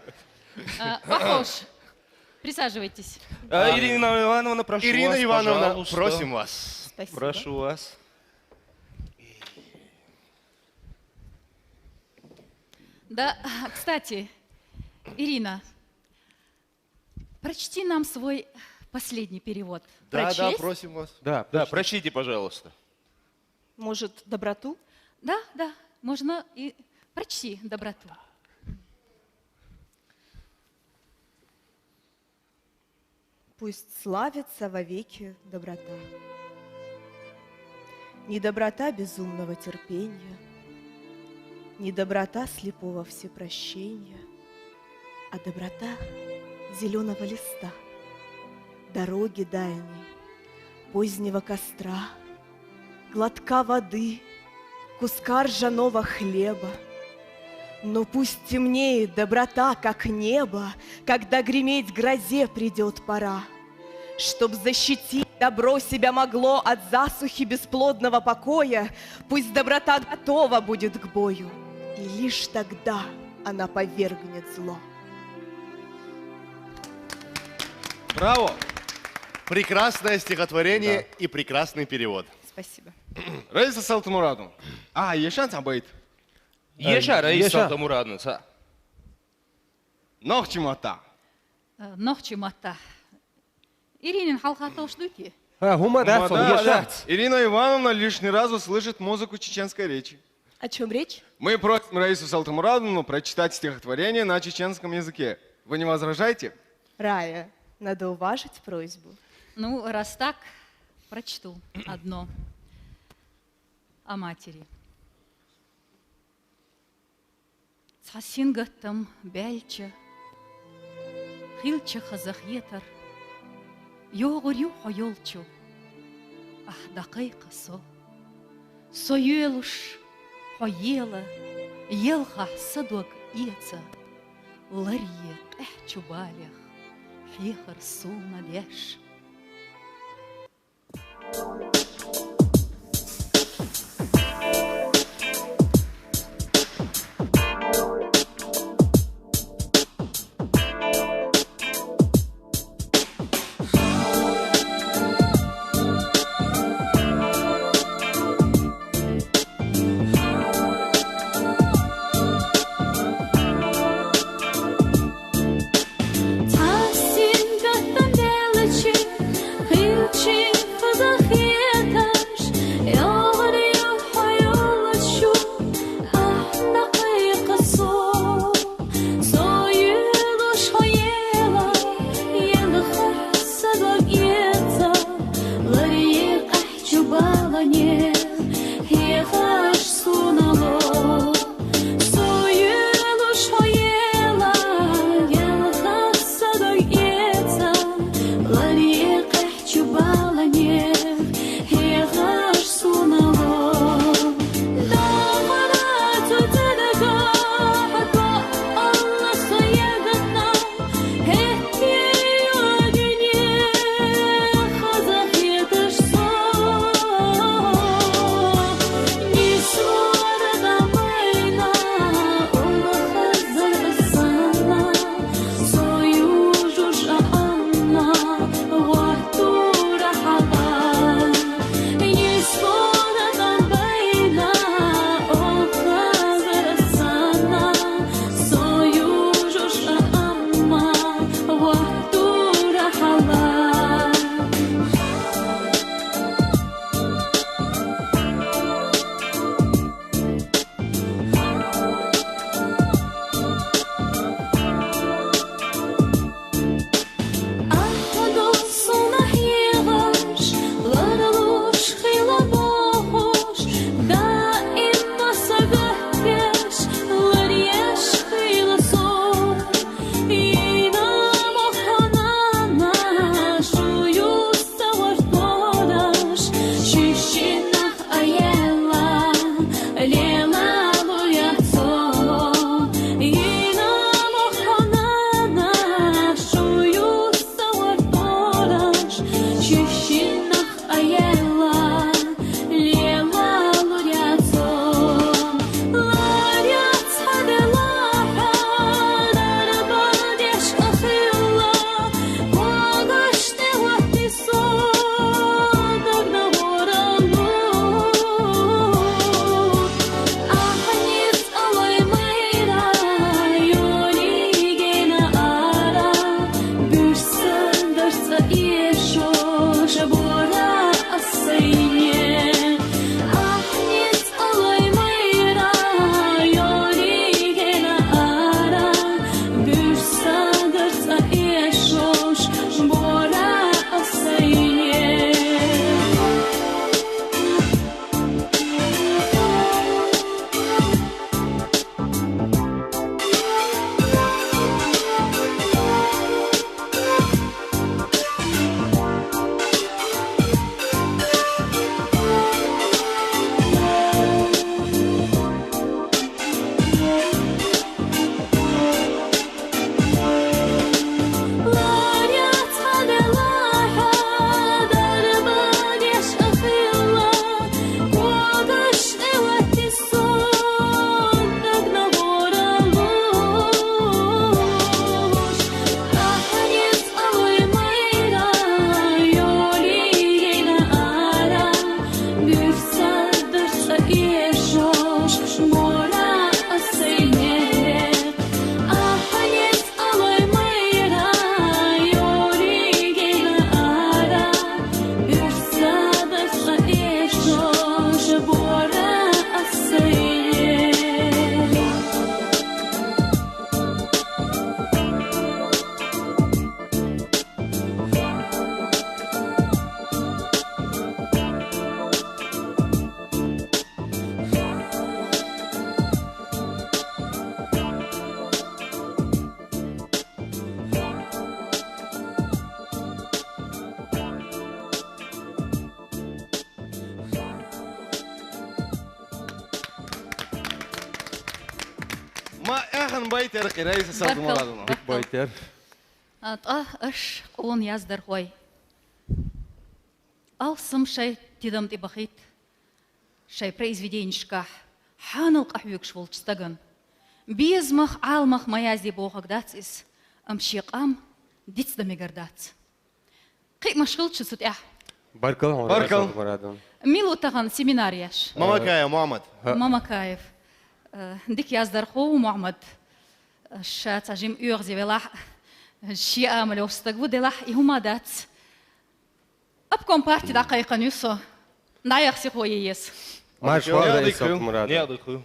похож. Присаживайтесь. А, Ирина Ивановна, прошу вас, пожалуйста. Ирина Ивановна, просим вас. Спасибо. Прошу вас. Да, кстати, Ирина, прочти нам свой последний перевод. Да, да, прочесть? Просим вас. Да, да, прочтите, пожалуйста. Может, доброту? Да, да, можно и прочти доброту. Пусть славится вовеки доброта. Не доброта безумного терпения, не доброта слепого всепрощения, а доброта зелёного листа, дороги дальней, позднего костра, глотка воды, куска ржаного хлеба. Но пусть темнеет доброта, как небо, когда греметь грозе придёт пора. Чтоб защитить добро себя могло от засухи бесплодного покоя, пусть доброта готова будет к бою, и лишь тогда она повергнет зло. Браво! Прекрасное стихотворение и прекрасный перевод. Спасибо. Раиса Салтымурадовна. А, ешан сабайт. Еша, Раиса Еша. Салтымурадовна, са. Нохчи мата. Э, Нохчи мата. Иринин халха тош дути. А, гумада, Мата. еша. Ирина Ивановна лишний раз услышит музыку чеченской речи. О чем речь? Мы просим Раису Салтымурадовну прочитать стихотворение на чеченском языке. Вы не возражаете? Рая, надо уважить просьбу. Ну, раз так, прочту одно о матери. Цхасин гаттам бяльча, хилча хазах етар, йогур ю хо йолчу, ах дакайка со. Со юэлуш хо ела, елха садуак иеца, ларье къяхчу балях, хехар суна дяш. Ма аьхна байтар, Къирайса Салдумурадовна. Баркал. Байтар. А, тӀаккха аша къона яздархой. Алсам шоай тидам тӀабахийта шоай произведенешкахь хьанал къахьоьгуш волча стагана. Безамах, Ӏаламах ма язде бохург дац иза, амма шен къам дицдан мегар дац. Кхиамаш хилча цу тӀехь. Баркал хьона, Баркал. Салдумурадовна. Мила ву тахан семинар еш? Мамакаев Мохьмад. Мамакаев. Э, дика яздархо ву Мохьмад. Ша цхьа жима оьгӀазе велахь, шен амал йолу стаг ву делахь, и хӀума дац. Обком партии дӀакхайкхина ю со. ДӀаяха сихо е еза. Марша вала, Салдумурадовна.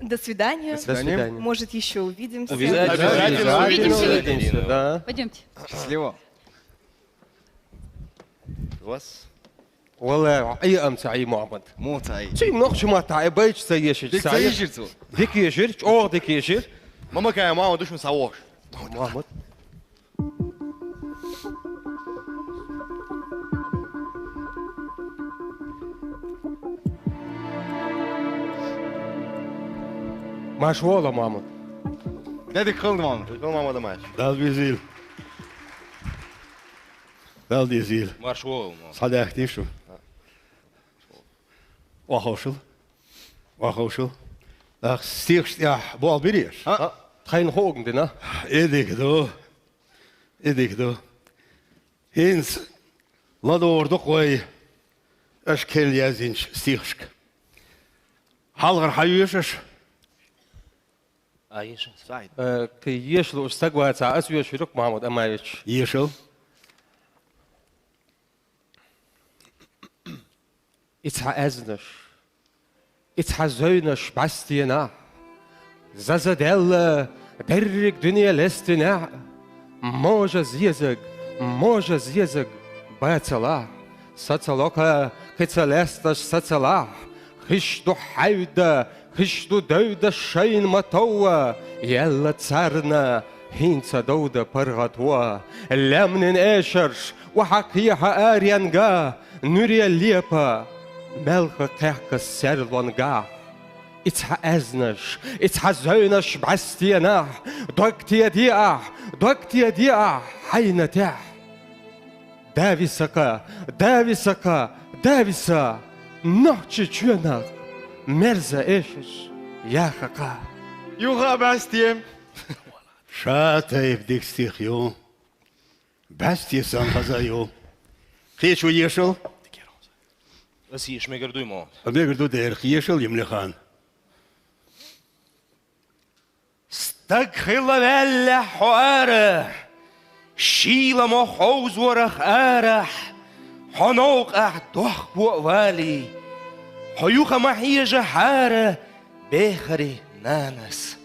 До свидания. До свидания. Может, ещё увидимся. Обязательно увидимся. Увидимся, да. Пойдёмте. Счастливо. Вас. Валлахь, Ӏе ам ца Ӏе, Мохьмад. Муха ца Ӏе? Цуьнга нохчийн маттахь Ӏе, байча ца ешира. Дика ца ешира цо. Дика ешира, чӀогӀа дика ешира. Мамакаев Мохьмад ду шуна схьавогӀуш. Мохьмад. Марша вала, Мохьмад. Де дика хила, Мохьмад. Дика хила, Мохьмад, марша. Далла везийла. Далла дезийла. Марша вогӀийла, Мохьмад. Схьадаьхкий шу? Охьа ховшал. Охьа ховшал. ТӀаккха стихаш тӀехь болх бирий аша? А? Тхайна хууг дина? И дика ду. И дика ду. ХӀинца ладогӀур ду-кх вай аша керла яздинчу стихашка. Хьалхара хьан йоьшу аша? А, еша. Э, кхин еша лууш стаг вацахь, ас йоьшур ю-кх, Мохьмад Амаевич. Ешал. И цхьа аьзнаш, и цхьа зевнаш бӀаьстенахь, заза даьлла дерриг дуьне лестинехь, можа зезаг, можа зезаг бацалахь, сацало-кх, кхин ца лесташ сацалахь, хиш ду хьаьвда, хиш ду девда шайна ма товва, яьлла царна хӀинца довда паргӀато. Лаьмнийн эшарш охьа кхехьа аренга, нуьре лепа, маьлха кхехкас серлонга. И цхьа аьзнаш, и цхьа зевнаш бӀаьстенахь, дог теде ахь, дог теде ахь хьайна тӀехь. Дависа-кха, дависа-кха, дависа, Нохчийчоьнах мерза эшаш яха-кха. Юха а бӀаьсте. Ша тайпа дика стих ю. БӀаьсте санна хаза ю. Кхечо ешал. Ас еша мегар дуй, мо? Мегар ду дера, ешал, Ямлихан. Стаг хилла ваьллехь хьо ара, шийла мо хьовзорах арахь, хьо новкъахь дохко а валий, хьо юха ма хьежахьара бехарий нанас.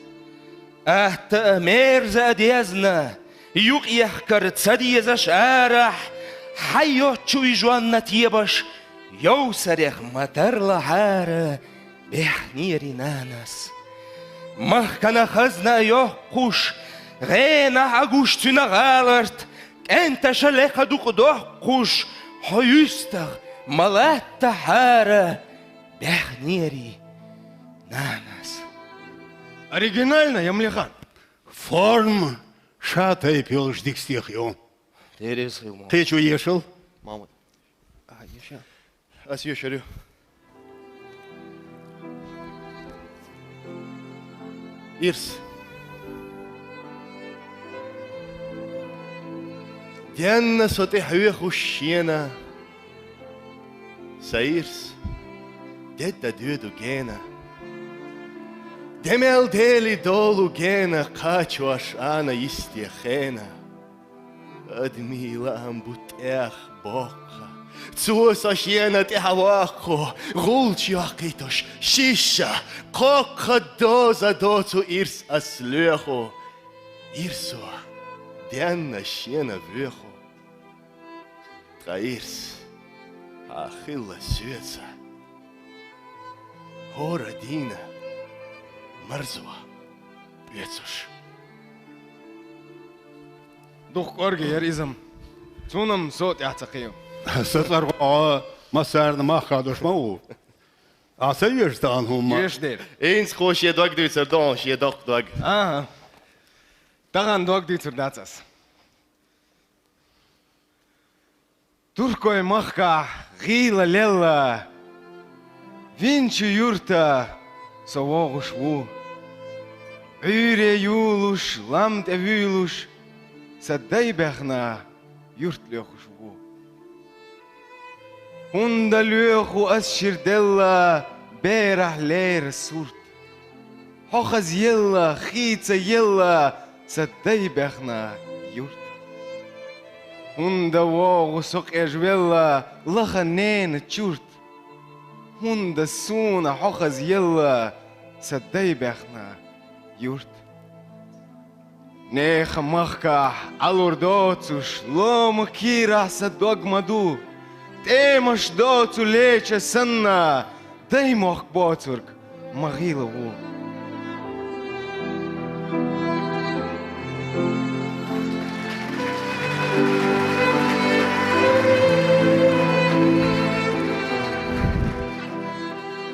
Атта а, мерза а дезна, юкъехкар ца дезаш арахь, хьайн йоцчу и жонна тебаш йовсарех ма тарлахьара баьхнерий нанас. Махкана хазна а йоккхуш, гӀенах а гуш цуьнан гӀаларт, кӀенташа лекха дукъ доккхуш, хьо юьстах ма латтахьара баьхнерий нанас. Оригинально, Ямлихан. Форма ша тайпа йолуш дика стих ю. Тереза хила мо. Кхечо ешал. Мамут. А, еша. Ас йоьшур ю. Ирс. Денна со тӀе хьоьхуш шена, сан ирс, де дан доьду гена. Де мел дели долу гена кхачош ана йисте хена. Адамийн лаам бу тӀех боккха, Цо со шена тӀехьа ваккхо, гӀулч йоккхийтуш, шиша, кхоккха доза доцу ирс ас лоьху. Ирсо денна шена воьху. Ткъа ирс хьан хилла соьца, хӀора дийна марзо оьцуш. Дукха кӀорга яра иза-м. Цунна-м со а тӀаьхьа ца кхийв. Сан цӀаргӀо массарна мах хадош ма ву. Ахьа ца везаш тахана хӀумма? Везаш дера. ХӀинца кхо шен дог дуьйцур ду хьуна, шен доккха дог. Ага. Тахана дог дуьйцур дац ас. Туркойн махкахь гӀийла лелла, винчу юрта со вогӀуш ву. Ӏуьйре юлуш, лам тӀе вуьйлуш, сан дай баьхна юрт лоьхуш ву. ХӀунда лоьху ас шира делла берахь леррина сурт? Хьо хаза елла, хийца елла сан дай баьхна юрт. ХӀунда вогӀу со къежвелла лаха ненан чурт? ХӀунда суна хьо хаза елла сан дай баьхна юрт? Нехан махкахь Ӏалур доцуш, лома кийрахь сан дог ма ду. ТӀемаш доцу леча санна, даймохк боцург ма гӀийла ву.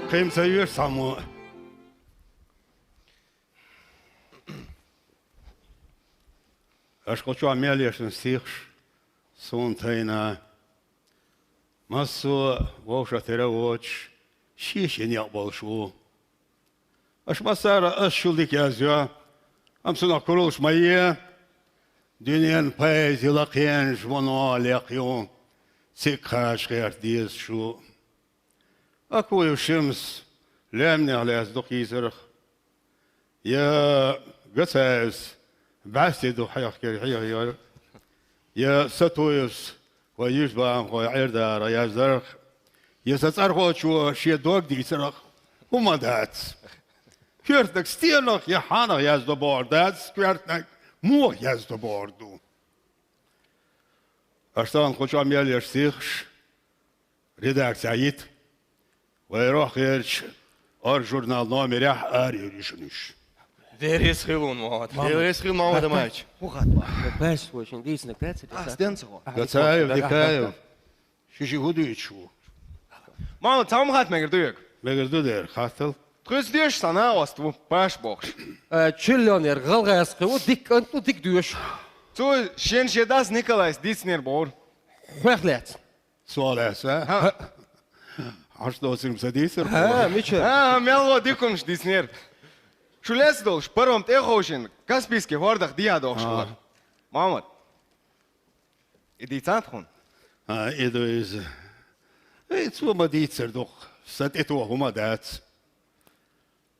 Кхин ца веш цхьаммо. Аша кху чохь мел ешна стихаш суна тайна. Массо а вовшах тера а воцуш, шен-шен некъ болуш ву. Аша массара а ас шул дика язйо, амма цунах кураллаш ма е. Дуьненан поэзи лакхенаш вуно лекха ю, цига кхача гӀерта дезаш ву. Акуев Шемас лаьмнех лаьцна дукха йийцарх, я Гацаевс бӀаьсте дукха хьехкера хьехайора, я Сатуевс вайн юьзбахамхой Ӏер-дарах яздарх, я сан цӀархочо шен дог дийцарх, хӀума дац. Коьртаниг стенах я хьанах яздо бохур дац, коьртаниг муха яздо бохур ду. Аша тахана кху чохь мел еш стихаш редакцехь йита. Вайн рохь гӀертачу «Оржурнал» номерехь арайийр ю шуна уьш. Деррис хилун, Мохьмад. Мама. Деррис хил, Мохьмад Амаевич. ХӀун хатта? Баьш вочун дийцинарг дац, ас ден ца гӀо. Гацаев, Дикаев. Ши-ши хӀун дуьйцуш ву? Мама, цхьа хӀума хатта мегар ду вайга? Мегар ду дера, хаттал. Тхуьца доьшуш цхьа накъост ву, Паш бохуш. Э, чиллионер, гӀалгӀазкхи ву, дика кӀант ву, дика доьшу. Цо шен шен дас Николайс дийцинера бохура. Хьох лаьцна. Цо лаьцна, а? ХӀаъ. Хьаш доцург сан дийцар? ХӀаъ, мича? А, мел вон дика хӀумнаш дийцинера. Шу лаьцна долуш, паром тӀе а ховшийна, Каспийский хӀордах дехьа дохуш хилар. Мохьмад. И дийцан тхуна? А, и ду иза. Эй, цо ма дийцар дукха, сан тӀетоха хӀума дац.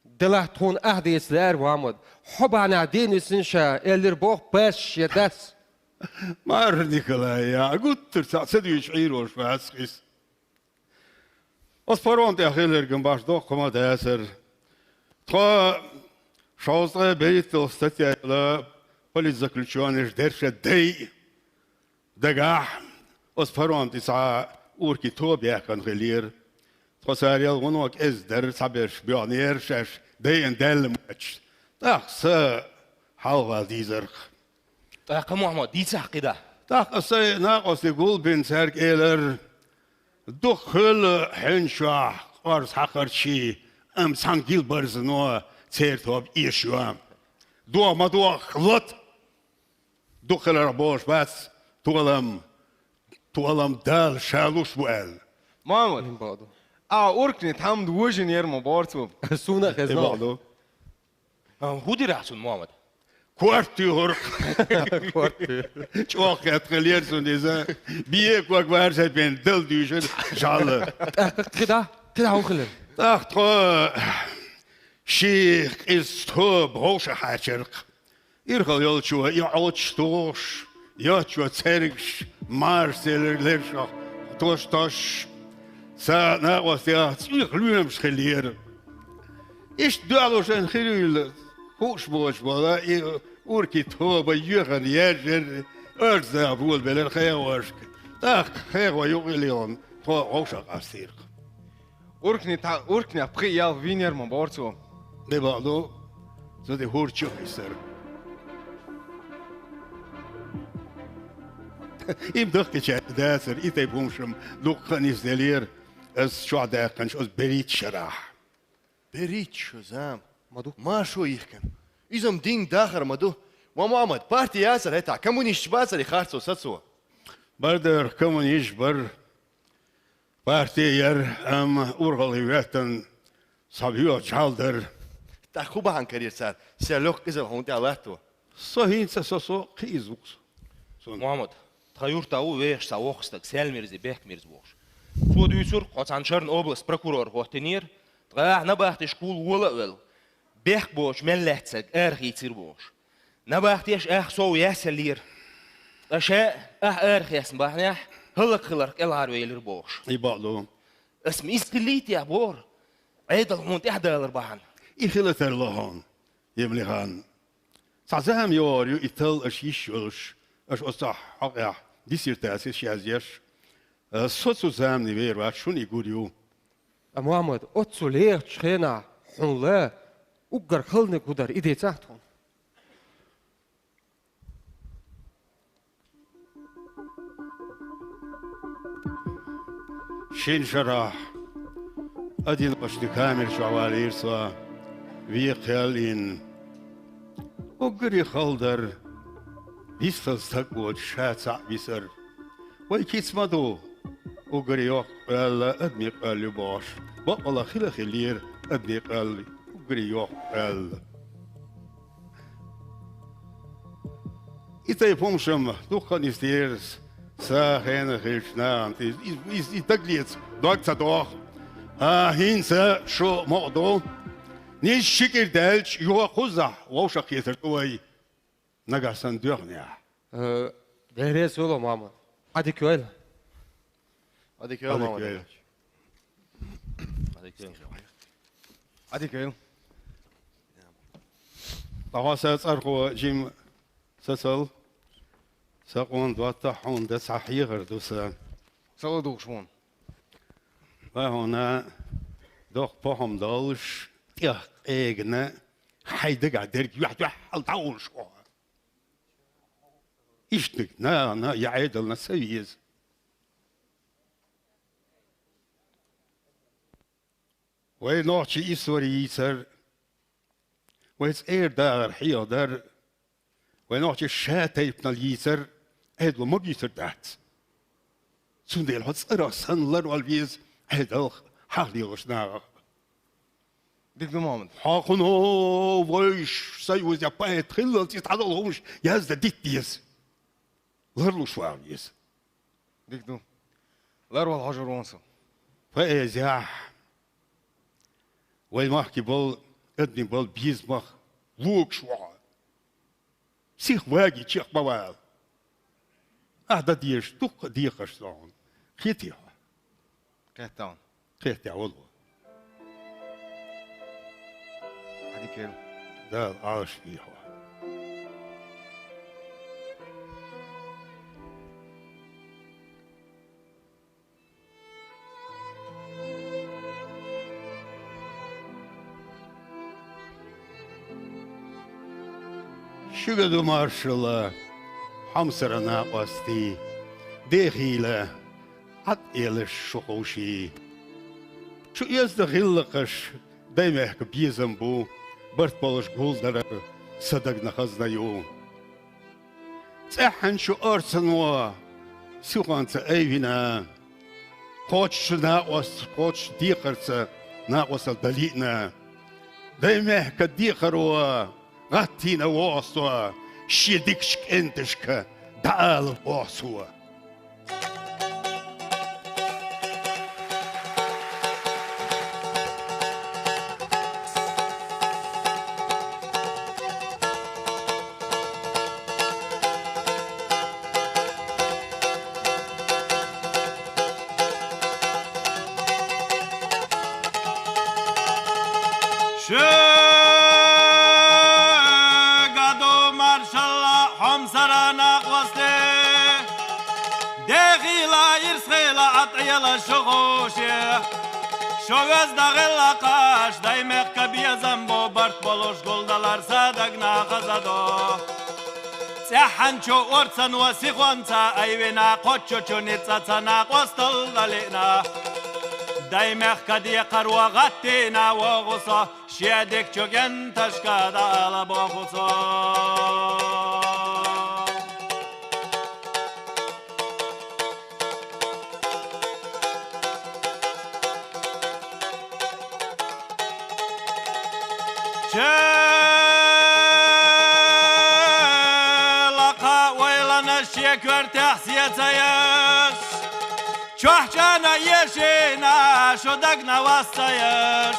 Делахь тхуна ахь дийца лаьара, Мохьмад. Хьо бахьанехь дийна висина ша, элира боху Паш шен дас. Марра Николай, я, гуттар цхьаъ ца дуьйцуш Ӏийрош вац иза. Оцу паром тӀехь хилларг-м баш доккха хӀума дацара. Тхо шовзткъе берхӀитталгӀа статья йолу политзаключённыш дерша дайа дагахь, оцу паром тӀе цхьа уркий тоба яьккхина хиллера. Тхо цара ял вуно кӀезиг дара, цхьаберш боьхнера шаьш дайина даьлла моьттуш. ТӀаккха сан хьалхавала дийзарх. ТӀаккха, Мохьмад, дийцахь кхидӀа. ТӀаккха аса сайн накъостий гулбина цаьрга элира: «Дукха хуьлу хьуьнчохь къорза хьакхарчий, амма цхьана гил барзано церан тоба эшайо. Доху ма доху, лата. Дукха хиларх болуш бац, толам, толам Дала ша луш бу», — аьлла. Мохьмад, а уркане тхьамда вожийнера ма боху цо. Суна а хезна. А, хӀун дира ахь цунна, Мохьмад? Корта туьйхира. Корта туьйхира. ЧӀогӀа хетта хиллера цунна иза. Бен ког варжа бен дала дуьйшира жӀалла. ТӀаккха кхидӀа, кхидӀа хӀун хилира? ТӀаккха тхо ши-кхузткъа тоба вовшахкхаьчнарх. Ирхалла йолчо и Ӏочуш тухуш, йоцчо цергаш, марша церан лершах тош-тош, цхьа накъостех цӀоьхха лоьмаш хиллера. Иштта доалушан хилийла хууш боцуш бола и уркит тоба йоьхана яьржира, оьрза болабелира хехошка. ТӀаккха хехо юкъа а лелхина, тхо вовшах къастийра. Уркни та-, уркнех пхи а ялх вийнера ма бохура цо. Де бакъду, цу тӀе хӀора чу а хиссара. Им дахкича дацара, и тайпа хӀумаш-м дуккха а нисделира, ас чохь даьккхинчу оцу берхӀитта шарахь. БерхӀитта шо зама. Ма ду. Маршо йихкина. Иза-м дин дахар ма ду. Ва Мухьаммад, парти яцара хӀетахь, коммунисташ бацара и харцо, сацо? Бардара, коммунисташ бара. Парти яра, амма урхаллин веттан схьабоьлхучу хьал дара. ТӀаккха хӀун бахьана карийра цара, сел локх къизалла хьуна тӀехь латто? Со хӀинца со, со кхиъна ву-кх со. Мухьаммад, тхан юьртахь ву вехаш цхьа воккха стаг, Саьлмирзи, Бехкмирзи бохуш. Цо дуьйцура, кхо цхьана шарна область прокурор хӀоттийнера, ткъа ахь набахтешкахула вола а велла, бехк боцуш мел лаьцнарг арахийцира бохуш. Набахтеша ах сов яьсса лелийра. Ткъа ша ахь арахецна бахьанехь хӀаллакьхиларх кӀелхьарвелира бохуш. И бакъ ду. Ас-м иза хилийта бохура. Ӏедал хьуна тӀаьхьадалар бахьана. И хила тарло хьуна, Емалихан. Цхьа зама йогӀур ю и талла аша йиш йолуш, аша оцу хьокъехь диссертацеш язъеш. Со цу заманахь вер вац, шуна и гур ю. Ткъа, Мухьаммад, оццу лехачу хенахь хьуна ла уггар халаниг хӀун дара, и дийцахьа тхуна. Шина шарахь одиночный камера чохь валийра со, вен кхел йина. Уггаре хала дара, вистхила стаг воцуш ша цхьаъ висар. Вай кица ма ду, уггаре йоккха къоьлла адамийн къоьлла ю бохуш. Бакъалла хила а хиллера адамийн къоьлла уггаре йоккха къоьлла. И тайпа хӀумаш-м дуккха а нисделира, сан хенахь хиллачу нахана тӀе. Иза, иза, иза дагалеца дог ца доху. А, хӀинца шу мукъа ду. Нийса ши кӀира даьлча, юха кхузахь вовшахкхетар ду вай. Нагахь санна доьхнехь. Э, Дела реза хуьлда, мама. Ӏадика йойла. Ӏадика йойла, мама. Ӏадика йойла. Ӏадика йойла. Ткъа хьо сан цӀархо жима сацал, сан къона доттагӀа хьуна дан цхьа хьехар ду сан. Сала духуш вон. Ва хьуна доккха похӀма долуш, тӀех къегина, хьайн дагахь дерг юьхь-юьхьал дӀаволуш ву хьо. Иштаниг нахана я Ӏедална ца веза. Вай нохчийн истори йийцар, вай цӀера дахар хьехадар, вай нохчийн ша тайпанал йийцар, Ӏедало ма буьйцур дац. Цундела хьо цӀарах санна ларвала веза Ӏедалх, хьахлелаш нахах. Дика ду, Мухьаммад. Хьо кхуно вайш союзехь поэт хиллалц иза дӀадолу хӀумаш яздан дита деза. Ларлуш вала веза. Дика ду. Ларвала хьожур ву со. Поэзияхь вай махкахь болу адамийн болу безамах логуш ву хьо. Психологи чекх ма вала. Ахьа дан дезаш дуккха а декхарш ду хьуна. Кхетий хьо? Кхетта ван. Кхетта волу. Ӏадика йойла. Дала Ӏалашвийла хьо. Шуьга ду маршалла, хьомсара накъостий, дехийла, Ӏад элаш шу ховший. Шу оьзда гӀиллакхаш, даймехкан безам бу, барт болуш гулдаран сан дагна хазна ю. ЦӀеххьана шу орцано сихонца айвина, кхочуш шу накъост, кхочуш декхарца накъостал далийна. Даймехкан декхаро гӀаттийна вогӀу со, шен дикачу кӀенташка дӀаала боху цо. Шуьга ду маршалла, хьомсара накъостий. Дехийла, ирсхийла, атӀийла шу хуши. Шу везда гӀелла кхаш, Даймехка безам бу, барт болуш гулдалар са дагна хазадо. ЦӀеххьан чу орцан ва сихонца айвина, кхоччу чу ниццаца накъостал далиъна. Даймехка декхар ва гӀаттина вогӀу со, шедик чу генташка дала боху со. Челаха ойланаш чеквертех сецаеш. Чохчана ешина, шо дагна вассаеш.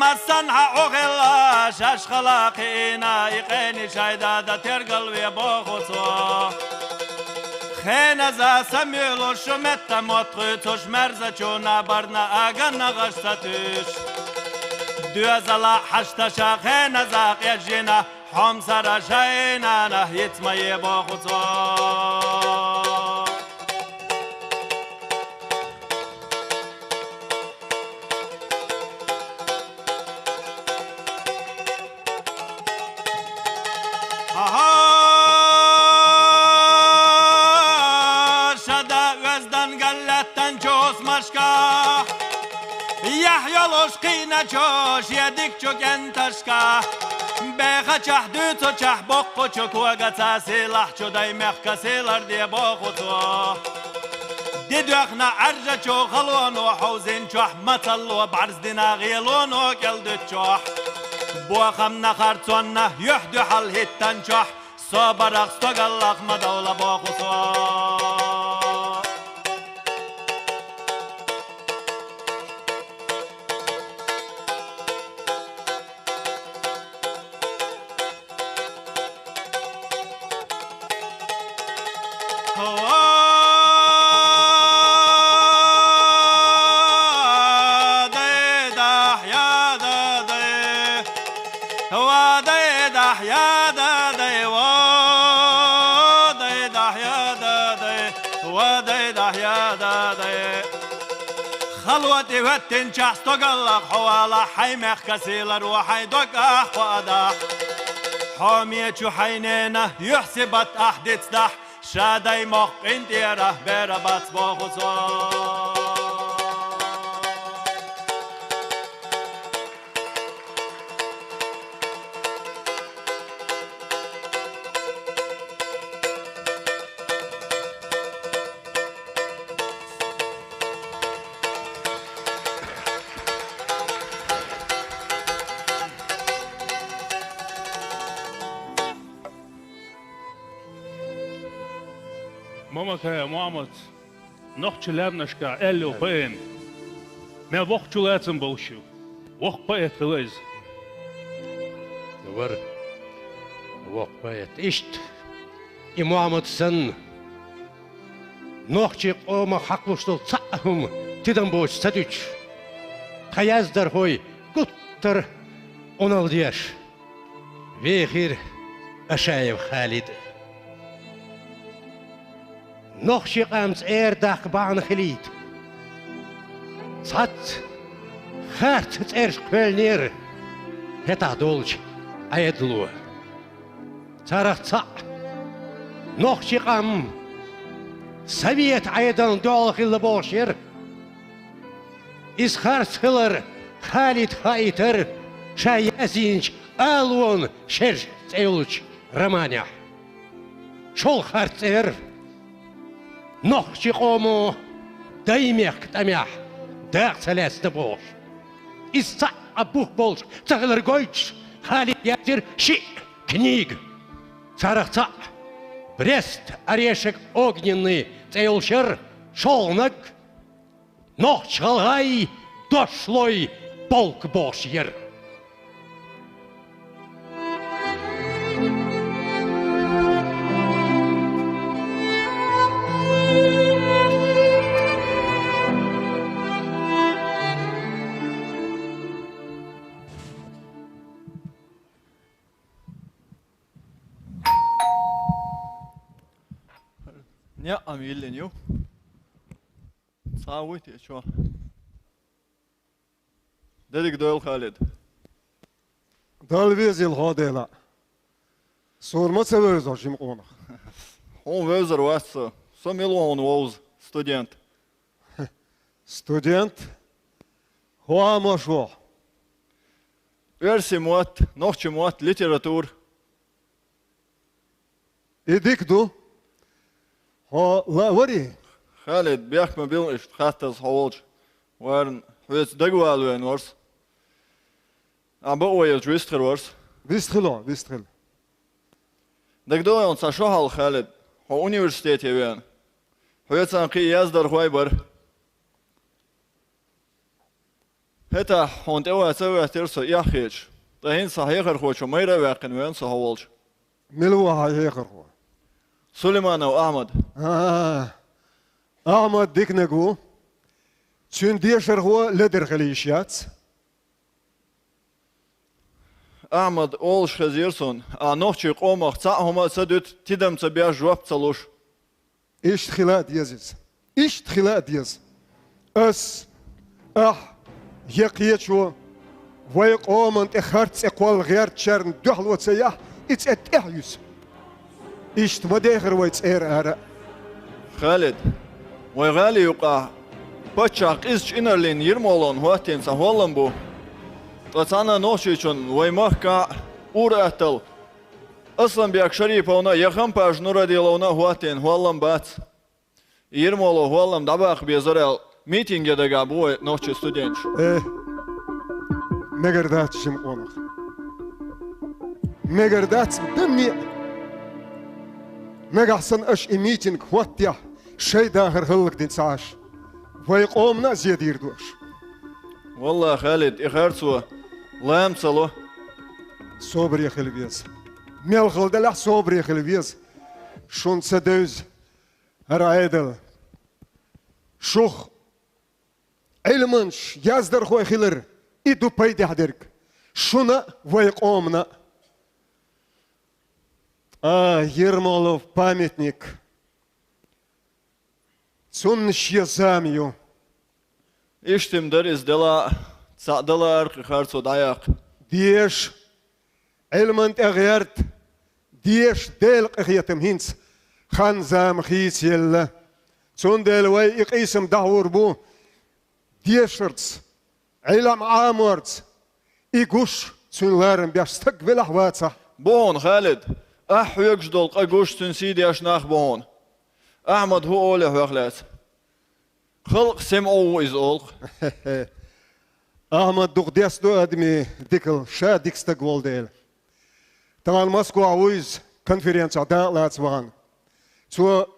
Массан хьа огӀелла шашхала кхина, икъени шайда да тергал ве боху со. Хеназа самуьлу шу метта мотхуьцуш мерзачуна барна агана гӀаш ца туьш. Дуьзала хьашташа хеназа къежина, хьомсара шайнана йицма е боху со. Ага, шада вездан галлаттан чус машка. Яхь йолуш кхина чу шедик чу кӀенташка. Бехачахь дуьцучахь боккху чу когаца сийлахь чу Даймехка сийлар де боху со. Ди доьхна Ӏаржачу халоно хьовзинчохь, мацалло бӀарздина гӀелоно кӀелдуьтчохь. Бохамна харцонна юьхь-дуьхьал хӀиттанчохь, собарах стогаллах ма довла боху со. Ва дайдахь я дадай, ва дайдахь я дадай, ва дайдахь я дадай, ва дайдахь я дадай. Халоти веттинчахь стогаллах хьо вала, хьай мехка сийлар ва хьай догахь кхоадахь. Хьо мечу хьайнена юьхь-сибат ахь дицдахь, ша Даймохк къинтӀера бера бац боху со. Мамакая Мухьаммад, нохчи лаьмнашка аьллу поэм. Мел воккхачу лацам болуш ю. Воккха поэт хила иза. Вар воккха поэт. Иштта, и Мухьаммад санна, нохчи къомах хьакхалуш долу цхьаъ а хӀума тидам боцуш ца дуьтуш, тхан яздархой гуттар а къуналла деш вехира Ашаев Халид. Нохчи къам цӀера даккха бахьана хилийта, цхьацца харц цӀераш кхоьллинера хӀетахь долчу Ӏедало. Царах цхьаъ нохчи къам совет Ӏедална дуьхьал хилла бохуш яра. Иза харц хилар Халида хаийтара ша язйинчу «Алонан шераш» цӀе йолчу романехь. ШолгӀа харц цӀе яра нохчи къомо Даймехка тӀамехь дакъа ца лаьцна бохуш. Иза цхьаъ а бух болуш ца хилар гойтуш, Халида яздира шиъ книга. Царах цхьаъ «Брест, орешек огненный» цӀе йолуш яра, шолгӀаниг «Нохч-гӀалгӀай дошлой полк» бохуш яра. Неа ма йиллина ю. Цхьа вуй те чо? Дерриг дойла, Халид. Далла везийла хьо, Дела. Суна ма ца вевза хьо, жима къонах. Хьуна вевзар вац со. Со мила ва хьуна вовза, студент? Студент? Хьо Ӏамош ву хьо? Оьрсийн мотт, нохчийн мотт, литература. И дика ду. Хьо лаа варий? Халид, бехк ма билла иштта хаттаза хьо волча. Варна хьоьца дагавала вайна вара со. Ахьа бакъо елча вистхир вара со. Вистхила, вистхила. ДагадогӀий хьуна цхьа шо хьалха, Халид, хьо университете вена? Хьоьца кхин яздархой бара. ХӀетахь хьуна тӀе ваца а ваьттира со эхь хеташ. Ткъа хӀинца хьан хьехархочо майра а ваьккхина вена со хьо волча. Мила ву хьан хьехархо? Сулейманов Ахьмад. А, Ахьмад диканиг ву. Цуьнан дешархо ледара хила йиш яц. Ахьмад олуш хезира суна, ахьа нохчийн къомах цхьа а хӀума а ца дуьту, тидам ца беш, жоп ца луш. Иштта хила а деза иза. Иштта хила а деза. Ас, ахь, я кхечо, вай къоман тӀе харц цӀе кхолла гӀертачарна дуьхьало ца яхь, и цӀе тӀехь юьсу. Иштта ма дехара вай цӀера ара. Халид, вай гӀали юкъахь паччахь къизачу инарлина Ермоловна хӀоттийна цхьа хӀоллам бу. Ткъа цхьана нохчичунна вай махкахь а, ур-атталла Асламбек Шариповна а, Яхампаш Нурадиловна а хӀоттийна хӀоллам бац. Ермолов хӀоллам дӀабаккха безар аьлла, митинге дагахь бу вай нохчийн студенташ. Э, мегар дац, жима къонах. Мегар дац, данне а. Нагахь санна аша и митинг хӀоттехь, шайн дахар хӀаллакдина ца Ӏаш, вай къомана а зен дийр ду аша. Валлахь, Халид, и харцо лам ца ло. Собаре хила веза. Мел хала делахь, собаре хила веза. Шуна ца девза хӀара Ӏедал. Шух Ӏилманчаш, яздархой хилар, и ду пайдехь дерг шуна а, вай къомана а. Ткъа Ермолов памятник, цунна шен зама ю. Иштта-м дара иза делахь а, цхьаъ далахь а кхин харцо дӀаяккха. Деша, Ӏилман тӀе гӀерта, деша Делан къинхетам хӀинца хан-зама хийцаелла. Цундела вай и къийсам дӀахьур бу дешарца, Ӏилма Ӏаморца, и гуш цуьнан ларам беш стаг велахь а, вацахь а. Бу хьуна, Халид, ахь хьоьгуш долу къа гуш цуьнан сий деш нах бу хьуна. Ахьмад хӀун олу хьох лаьцна? Халкъан сема ву иза олу. Ахьмад дукха дестадо адамийн дикалла, ша дика стаг волу дела. Тахана Москвахь ву иза, конференцехь дакъа лаца вахана. Цо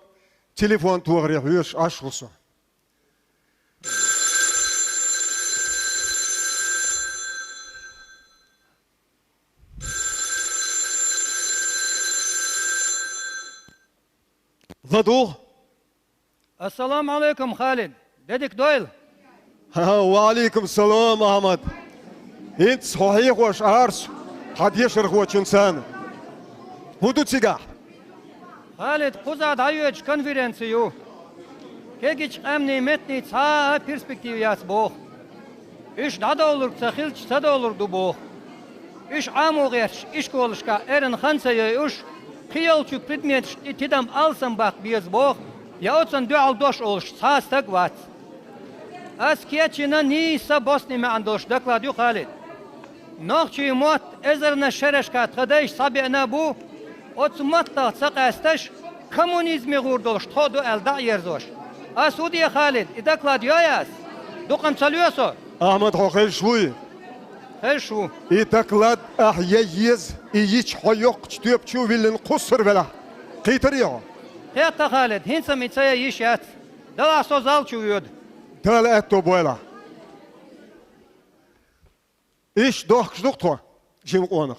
телефон тохаре хьоьжуш Ӏаш ву со. ЛадугӀу. Ассаламу Ӏалайкум, Халид. Де дика дойла. Ха, ва Ӏалайкум салам, Ахьмад. ХӀинца хьо хьехош Ӏара со хьан дешархочуьнца. ХӀун ду цигахь? Халид, кхузахь дӀайоьдуш конференци ю. Кегийчу къаьмнийн меттанийн цхьа а перспектива яц боху. Уьш дӀадовлург ца хилча, ца довлург ду боху. Уьш Ӏамо гӀерташ ишколашкахь эрна хан ца йойуш, кхин йолчу предметашна и тидам алсам баккха беза боху, я оцунна дуьхьал дош олуш цхьа а стаг вац. Ас кечйина нийса боссане маьӀна долуш доклад ю, Халид. Нохчийн мотт эзарнаш шерашкахь тхан дайша схьабеана а бу, оцу маттах ца къаьсташ, коммунизме гӀур долуш тхо а ду аьлла дӀа а ерзош. Ас хӀун де, Халид, и доклад йой ас? Дукха-м ца лоь со? Ахьмад, хьо хезаш вуй? Хезаш ву. И доклад ахь яй еза, и йича хьо йоккхачу тоьпачу а виллина кхуссур велахь. Кхийтарий хьо? Кхетта, Халид, хӀинца-м и ца яй йиш яц. Далахь, со зал чу воьду. Дала аьтто бойла. Иштта дохкуш ду-кх тхо, жима къонах.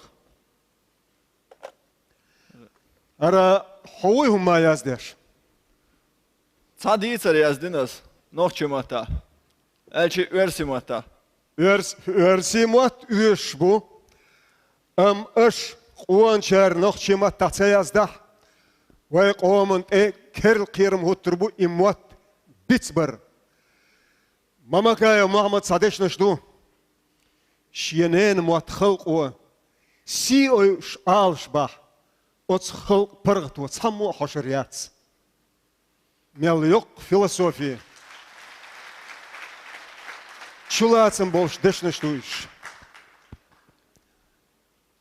Ара, хьо вуй хӀумма яздеш? Цхьа дийцар яздина ас нохчийн маттахь, аьлча оьрсийн маттахь. Оьрс-, оьрсийн мотт оьшуш бу, амма аша къоначара нохчийн маттахь ца яздахь, Вай къоман тӀе керла кхерам хӀуттур бу и мотт бицбар. Мамакаев Мухьаммад цхьа дешнаш ду. Шен ненан мотт халкъо сий ойуш Ӏалашбахь, оцу халкъан паргӀато цхьаммо а хьошур яц. Мел йоккха философи, чулацам болуш дешнаш ду уьш.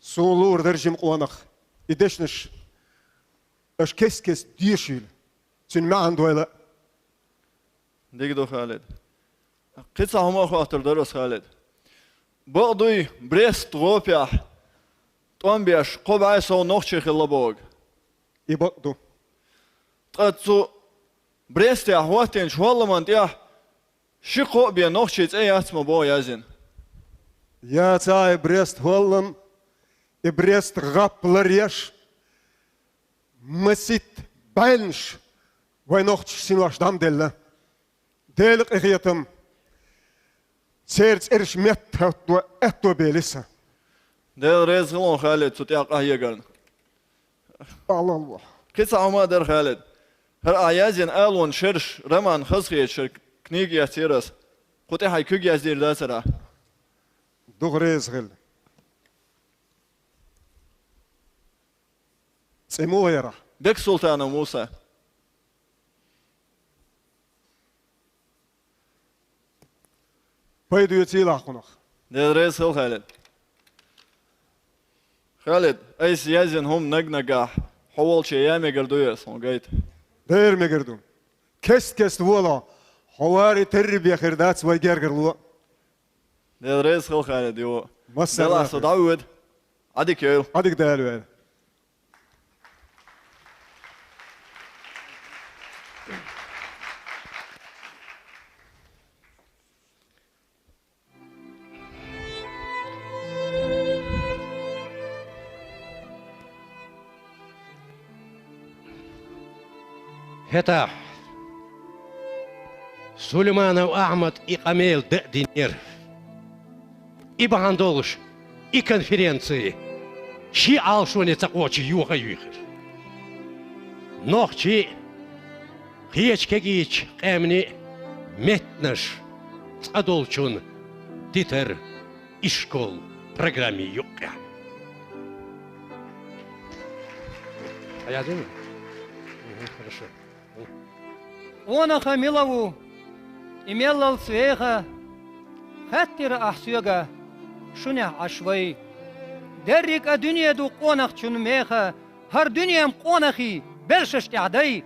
Суна луур дара жима къонах, и дешнаш аша кест-кеста дешийла, цуьнан маьӀна дойла а. Дика ду, Халид. Кхин цхьа хӀума а хоттур дара аса, Халид. Бакъ дуй, Брест гӀопехь тӀом беш кхо бӀе сов нохчи хилла боху? И бакъ ду. Ткъа цу Брестехь хӀоттийначу хӀолламан тӀехь ши-кхо а бен нохчийн цӀе яц ма боху яздина. Яцахь и Брест хӀоллам, и Брест гӀап ларъеш, масийтта бӀаьллаш вай нохчийн синош дӀа ма делла. Делан къинхетам, церан цӀераш меттахӀотто аьтто бели сан. Дела реза хуьлда, Халид, цу тӀехь къахьегарна. Аллах. Кхин цхьа хӀума а дара, Халид. ХӀара ахь яздина «Алонан шераш» роман хазахеташ хӀара книга эцнера аса. Кху тӀе хьайн куьг яздийр дацара ахь? Дукха реза хила. ЦӀе муха яра ахь? Бексултанов Муса. Пайда оьцийла ахь кхунах. Дела реза хуьлда, Халид. Халид, айса яздина хӀума наг-наггахь хьо волче ян мегар дуй аса хьуна гайта? Дера мегар ду. Кест-кеста волахь, хьо вари терри бен хир дац вай гергарло. Дела реза хуьлда, Халид, йо. Массарна Дела со дӀавоьду. Ӏадика йойла. Ӏадика Дала войла. ХӀетахь Сулейманов Ахьмада и къамел дан а динера. И бахьана долуш, и конференци шен Ӏалашоне ца кхочий йоха а йоьхира. Нохчийн а, кхечу кегийчу къаьмнийн а меттанаш цкъа долчунна дитар ишкол программин юккъехь. А я думаю? Мгм, хорошо. Къонаха мила ву, и меллалц веха, хаьттира ахь соьга, шунехь Ӏаш вай. Дерриг а дуьне ду къонахчун меха, хӀара дуьненан къонахий белшаш тӀехь дай.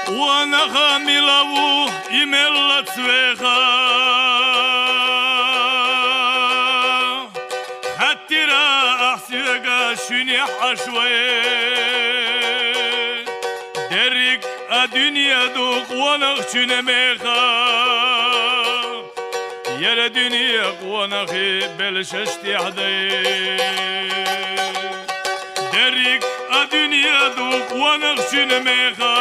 Къонаха мила ву, и меллалц веха. Хаьттира ахь соьга, шунехь Ӏаш вай. Дерриг а дуьне ду къонахчун меха. Яра дуьне къонахий белшаш тӀехь дай. Дерриг а дуьне ду къонахчун меха.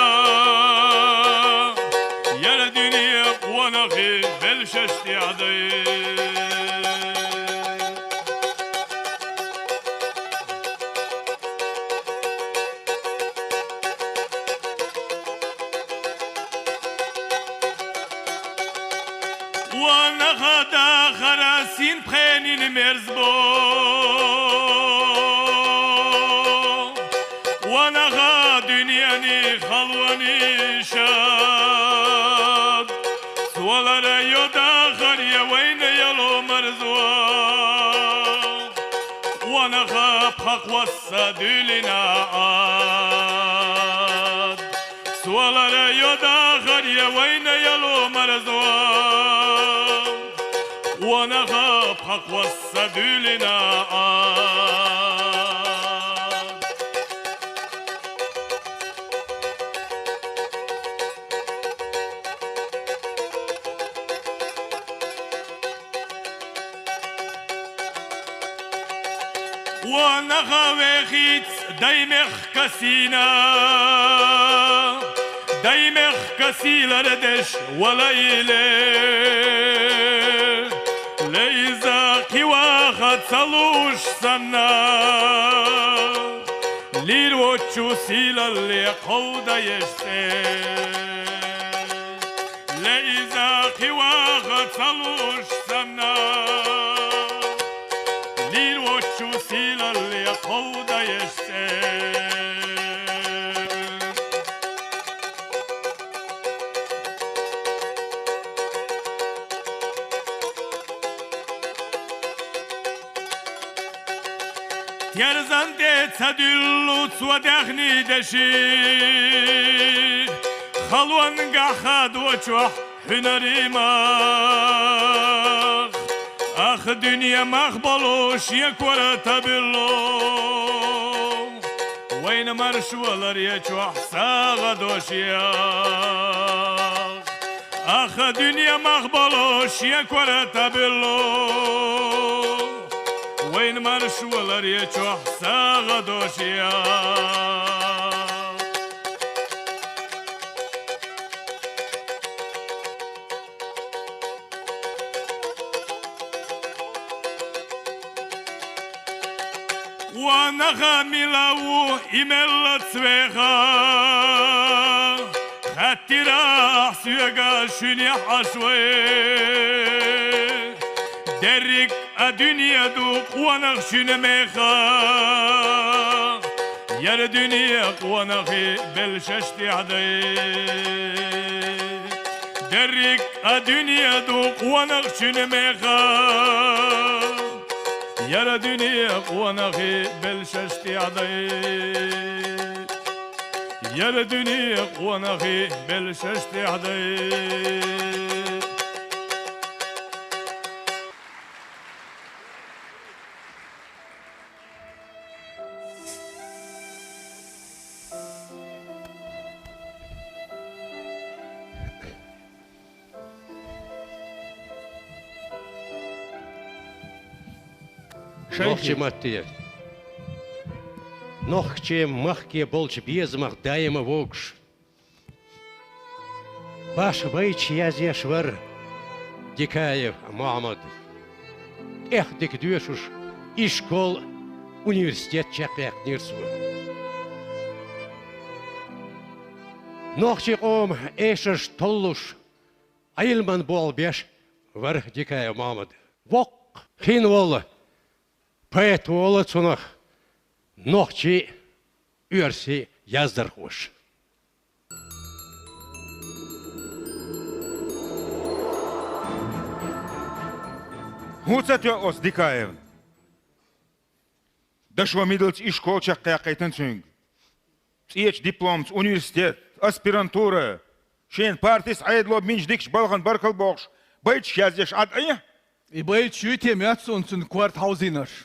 Яра дуьне къонахий белшаш тӀехь дай. Къонаха дахар синпхенин мерза бу. Къонаха дуьненан халонех шад. Цо лар йо дахар я вайна яло марзо. Къонаха пхьакхосса дуьйлина Ӏад. Цо лар йо дахар я вайна яло марзо. Къонаха пхьакхосса дуьйлина Ӏад. Ва наха вехиц дай мехка сийна, дай мехка сийлар деш валайле. Лейза кхиваха ца луш санна, лир вочу сийлалле кховдаеш цӀе. Лейза кхиваха ца луш санна, лир вочу сийлалле кховдаеш цӀе. Терзан тӀе ца дуьллуц ва даьхни деши, халонгахь хадочохь хьуьнари мах. Ах дуьне мах болу шен кора табуьллу, вайна маршо ларъечохь сагӀа дошех. Ах дуьне мах болу шен кора табуьллу, вайна маршо ларъечохь сагӀа дошех. Ва наха мила ву и мелла цвеха, хаттира ахь соьга шуьнехь Ӏаш вай. Дерриг а дуьне ду къонах шуьнан меха, яра дуьне къонахий белшаш тӀехь дай. Дерриг а дуьне ду къонах шуьнан меха, яра дуьне къонахий белшаш тӀехь дай. Яра дуьне къонахий белшаш тӀехь дай. Шайхи. Нохчийн матте, нохчийн махке болчу безамах даима вогуш, башха байташ язъеш вара Дикаев Мохьмад. ТӀех дика доьшуш, ишкол, университет чекхъяьккхинера цо. Нохчийн къоман эшарш толлуш, Ӏилман болх беш вара Дикаев Мохьмад. Воккха хин волу поэт волу цунах нохчий а, оьрсий а яздархоша. ХӀун ца тоьу оцу Дикаевна? Дашо мидалца ишкол чекхъяьккхийтина цуьнга. ЦӀечу дипломца университет, аспирантура, шен партис Ӏедало бинчу дикачу балхана баркалла бохуш, байташ язъеш Ӏад айхьа? И байташ юй те моьтту суна цуьнан корта хьовзийнарш?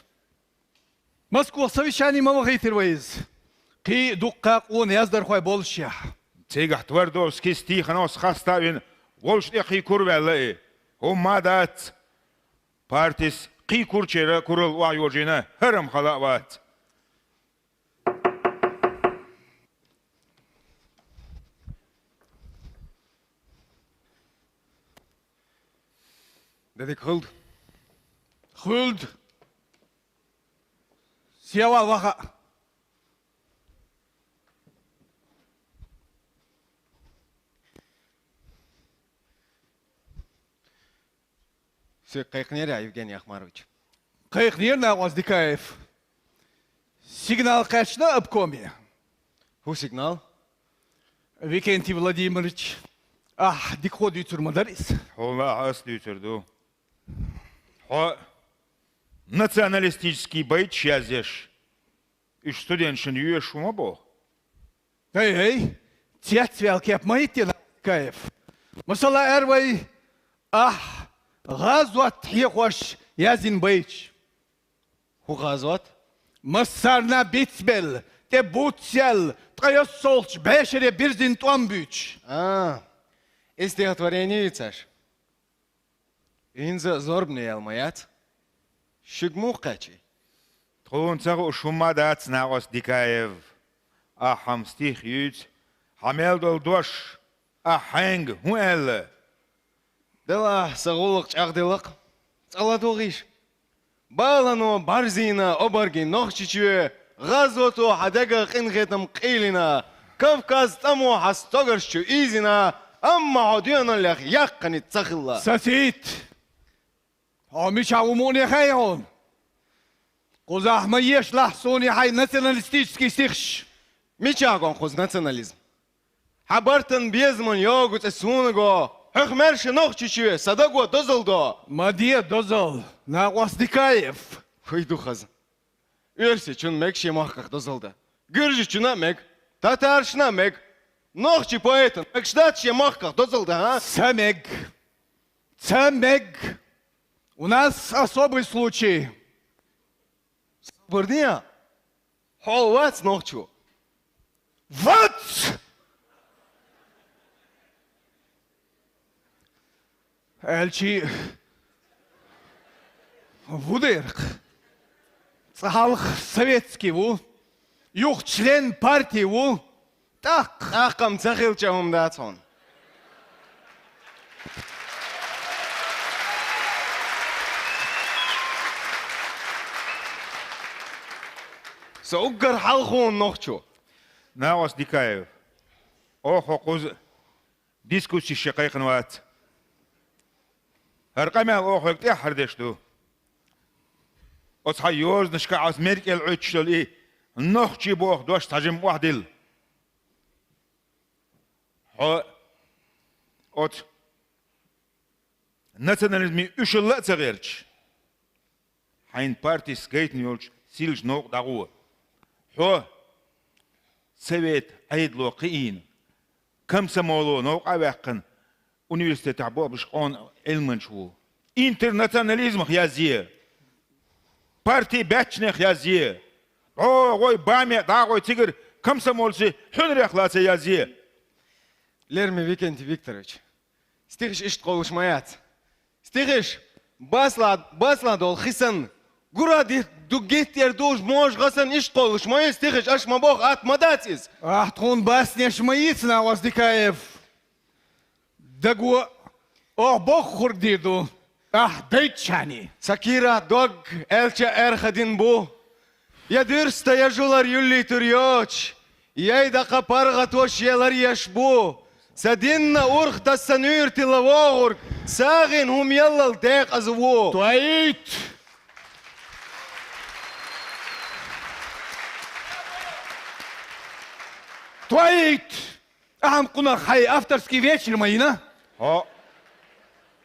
Москох совещани ма вахийтира вай иза, кхин а дуккха къона яздархой боллушехь. Цигахь Твардовскийс тийхина оцу хаста а вина, волчу тӀе кхин кура ваьлла и. ХӀумма а дац. Партис кхин курчера куралла охьайожийна, хӀара-м хала а вац. Де дика хуьлда. Хуьлда. Севал ваха. Соьга кхайкхинера, Евгений Ахмарович? Кхайкхинера, накъост Дикаев. Сигнал кхаьчна обкоме. ХӀун сигнал? Викентий Владимирович, ахь дикаха дуьйцур ма дара иза. Хьуна ахь ас дуьйцур ду. Хьо националистический байташ язъеш, уьш студенташна йоьшуш ву ма боху. ХӀей-хӀей, цецваьлла кеп ма хӀиттина, Дикаев. Масала, аьлла вай, ахь гӀазот хьехош язйина байташ. ХӀун гӀазот? Массарна бицбелла, тӀе буц яьлла, ткъа йоьссолгӀачу бӀешаре бирзина тӀом буьйцуш. А, и стихотворение ю цаьш? ХӀинца а зорбане яьлла ма яц. Шуьга муха кхаьчна? Хьуна ца хууш хӀумма дац, накъост Дикаев. Ахьа-м стих юьйцу, хьан мел долу дош, ахьа хьаьнга хӀун аьлла? Делахь, сан гӀуллакх чӀагӀделла-кх, цкъа ладогӀийша. Балано бӀарзийна обаргийн Нохчийчоь, гӀазота хьан деган къинхетам къийлина, Кавказ тӀамо хьан стогарш чу ийзина, амма хьо доьналлех яккханиц ца хилла. Сацийта! Хьо мичахь ву муъне хаьий хьуна? Кхузахь ма еша лахь суна и хьайн националистический стихаш. Мичахь го кхуза национализм? Хьан бартан безаман йогу цӀе суна го, хьох маьрша Нохчийчоь сан даго дозалла до. Ма де дозалла, накъост Дикаев. ХӀуй ду хаза. Оьрсичунна мега шен махках дозалла дан. Гуьржичунна а мега. Татаршна а мега. Нохчийн поэтан мегаш дац шен махках дозалла дан, а? Ца мега. Ца мега. У нас особый случай. Сабар де, хьо вац нохчо. Вац! Аьлчи ву дерг. Цкъа хьалха советский ву, юха член партии ву, тӀаккха. ТӀаккха-м ца хилча хӀума дац хьуна. Со уггар хьалха хьуна нохчо. Накъост Дикаев, оха кхуза дискуссише кхайкхина вац. ХӀара къамел оха хьоьга тӀаьххьара деш ду. Оцу хьан йозанашкахь ас мер кӀел Ӏуьттуш долу и нохчий боху дош цхьа жимма охьадилла. Хьо оцу национализман уьшалла а ца гӀерташ, хьайн партис гайтина йолчу силачу новкъа дӀагӀо. Хьо совет Ӏедало кхиийна, комсомоло новкъа а ваьккхина, университетехь болх беш къона Ӏилманча ву. Интернационализмах язъе, партин баьччанех язъе, дӀогӀой, баме а дӀагӀой, цигара комсомолций хьуьнарех лаца язъе. Лерми Викентий Викторович, стихаш иштта кхоллуш ма яц. Стихаш басла, басла долу хи санна, гура ди-, ду гиттера дугӀуш можа гӀа санна иштта кхоллуш ма ю стихаш, аша ма боху, атта ма дац иза. Ахь тхуна баснеш ма йийца, накъост Дикаев. Даго, оха бохург дийр ду, ахь дайччхьаний. Сан кийра дог аьлча аьрха дина бу. Я дуьрста, я жулар юьллийтур йоцуш, яй дакха паргӀато шелар еш бу. Сан динна урх тасса нуьйр тилла вогӀург, сагӀина хӀума яллал декъаза ву. Тоьйт! Тоьйт! Ахьа-м кхунах хьайн авторский вечер ма йина? Хьо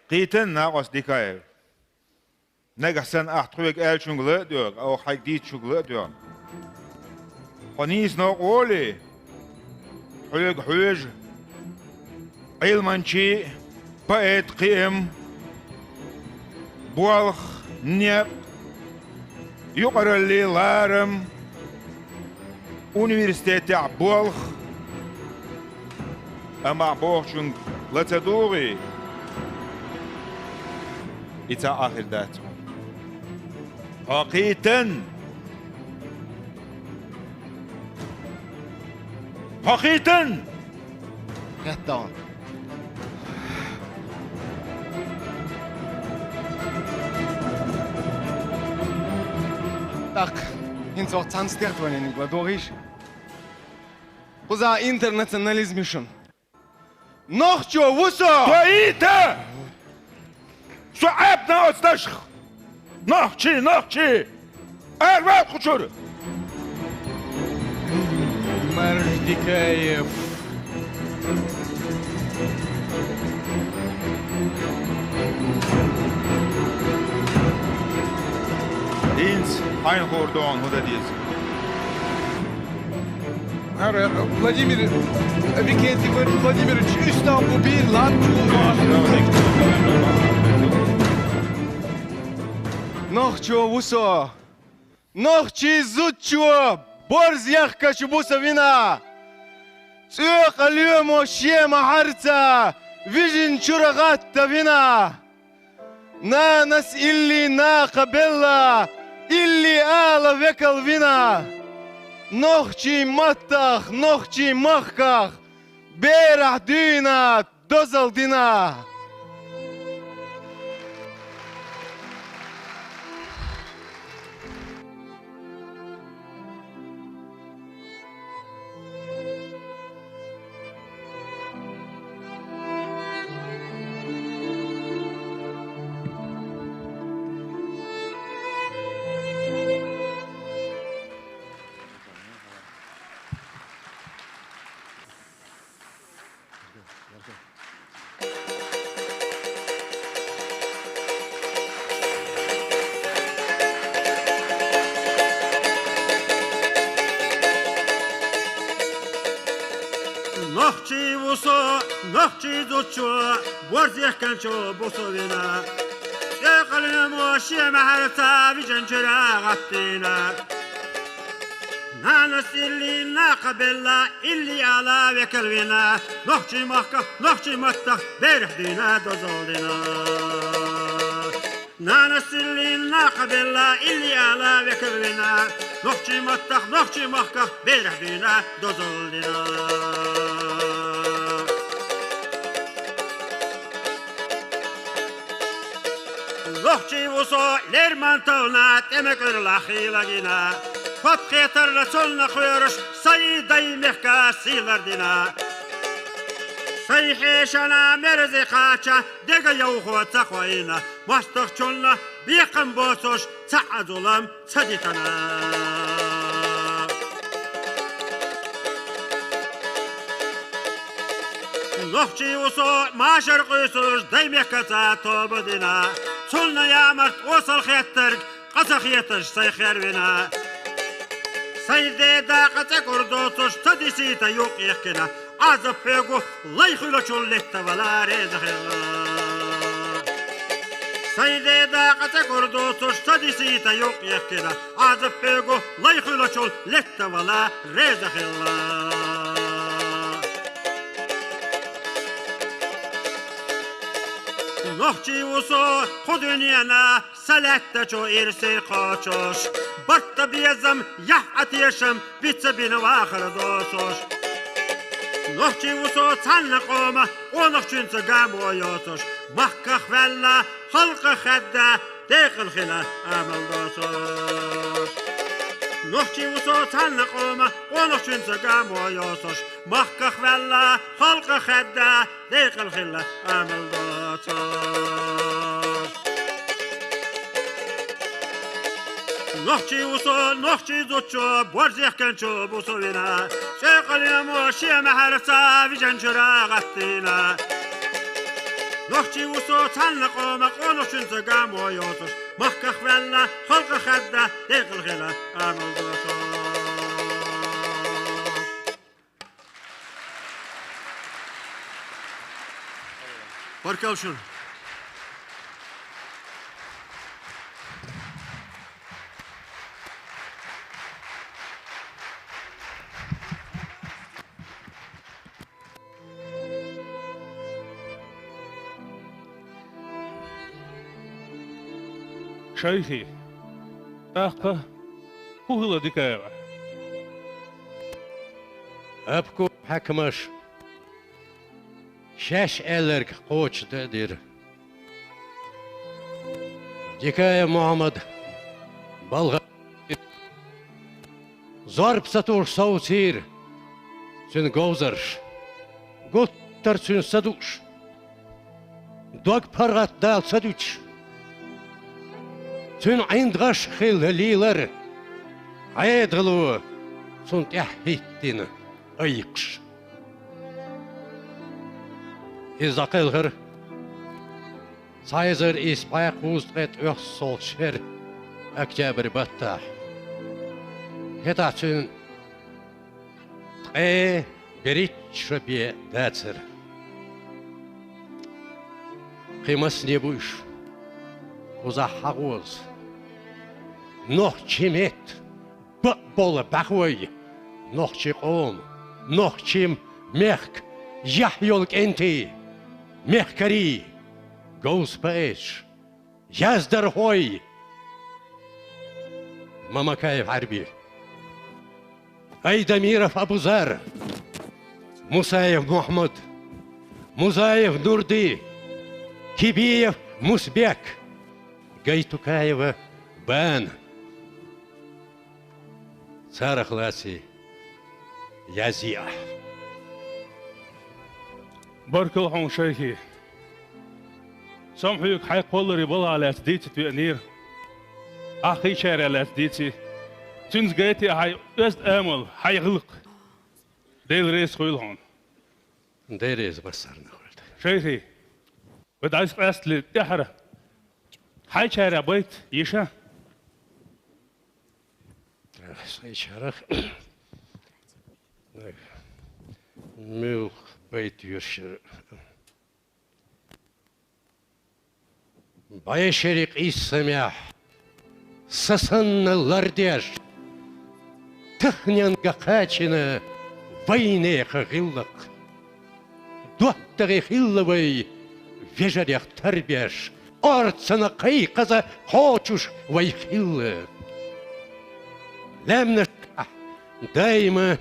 кхийтина, накъост Дикаев. Нагахь санна ахь тхоьга аьллачуьнга ла а доьгӀна, оха хьайга дийцачуьнга ла а доьгӀна. Хьо нийса новкъа волий, хьоьга хьоьжу Ӏилманчийн, поэтан кхиам, болх, некъ, юкъараллин ларам, университетехь болх, амма ахь бохучуьнга ла ца дугӀий, и цхьа а хир дац хьуна. Хьо кхийтина! Хьо кхийтина! ГӀеттахьуна. ТӀаккха хӀинца оха цхьана стихотворениг ладогӀийша. Кхузахь интернационализм ю шуна. Нохчо ву со! Тоьйта! Со Ӏаьбна оцу дашах! Нохчий, нохчий! Ара ваьлла кху чуьра! Марш Дикаев! ХӀинца хьайна хуур ду хьуна хӀун дан деза. ХӀара Владимир, Викентий Владимирович, уьстагӀ бу бийр лан чу. Нохчо ву со! Нохчийн зудчо борз яхкаш бу со вина! ЦӀоькъа лоьмо шен ма-хьарца вижина чуьра гӀатта вина! Нанас илли накха белла, илли ала векал вина, нохчийн маттах, нохчийн махках берахь дуьйна, дозалла дина. Нохчий ву со, нохчий зудчо, борз яхканчо бу со вина. ЦӀе къалмемо шен махьарца вижен чуьра гӀаттийна. Нанас илли накха белла, илли ала векал вина, нохчий махках, нохчий маттах берахь дуьйна, дозалла дина. Нанас илли накха белла, илли ала векал вина, нохчий маттах, нохчий махках берахь дуьйна, дозалла дина. Нохчий ву со Лермонтовна тӀеман кӀуьрлахь хийла гина, пад кхетарна цунна кхоьруш, сайн дай мехка сий лардина. Сайн хьешана мерза кхача дега йовхо ца хойна, мостагӀчунна бекхам боцуш цхьа а зулам ца дитина. Нохчий ву со машар къуьйсуш, дай мехкаца тоба дина, цунна ямарт осал хеттарг къа ца хеташ сайн хервина. Сайн деда къа цӀе кӀур доцуш ца дисийта юкъ йихкина, Ӏазап хьоьгу лай хуьлачул летта вала реза хилла. Сайн деда къа цӀе кӀур доцуш ца дисийта юкъ йихкина, Ӏазап хьоьгу лай хуьлачул летта вала реза хилла. Нохчий ву со кху дуьненна са лаьттачу ирсий кхочуш, барт а безам, яхь а тешам бица бина вахар доцуш. Нохчий ву со цхьанна къоман къонахчуьнца гамо йоцуш, махках ваьлла, халкъах хаьдда, декъала хила амал доцуш. Нохчий ву со цхьанна къоман къонахчуьнца гамо йоцуш, махках ваьлла, халкъах хаьдда, декъала хила амал доцуш. Нохчий ву со, нохчий зудчо, борз яхканчо бу со вина, цӀе къалмемо шен махьарца вижен чуьра гӀаттийна. Нохчий ву со цхьанна къоман къонахчуьнца гамо йоцуш, махках ваьлла, халкъах хаьдда, декъала хила амал доцуш. Баркалла шуна. Шайхи, тӀаккха хӀун хилла Дикаева? Обком хьаькамаша шаьш аьлларг кхочушдан а дира. Дикаев Мухьаммад балха зорба ца туш совцийра цуьнан говзарш, гуттар а цуьнан са дууш, дог паргӀатдала ца дуьтуш, цуьнан ӀиндагӀаш а хилла лелара, Ӏедало цунна тӀаьхьа хӀиттина айкхаш. Иза дӀакхелхира цхьа эзар исс бӀе кхузткъе ткъайоьсналгӀачу шеран октябрь баттахь. ХӀетахь цуьнан ткъе берхӀитта шо бен дацара. Кхин массане а бу уьш кхузахь хьагӀоза. Нохчийн меттан бакъболу бӀаьхой, нохчийн къоман, нохчийн мехкан яхь йолу кӀентий, мехкарий, говза поэташ, яздархой, Мамакаев Арби, Айдамиров Абузар, Мусаев Мухьмад, Музаев Нурди, Кибиев Мусбек, Гайтукаева Бан. Царах лаций язъяа. Баркал хьуна, шайхи. Со-м хьоьга хьай кхолларий балхах лаьцна дийцийта веанера. Ахь кхычарах лаьцна дийций. Цуьнца гайтий хьайн оьзда амал, хьайн гӀиллакх. Дела реза хуьлда хьуна. Дела реза массарна хуьлда. Шайхи, вай дӀасакъаьстале тӀаьхьара. Хьайчарах байт йиша? Сайчарах. Муьлха байт йоьршира. БӀешеракъ иссамехь, са санна лардеш, таханенга кхачийна вайнехан гӀиллакх. ДоттагӀий хилла вай вежарех тарбеш, орцанна кхайкхаза кхочуш вай хилла. Лаьмнашкахь даима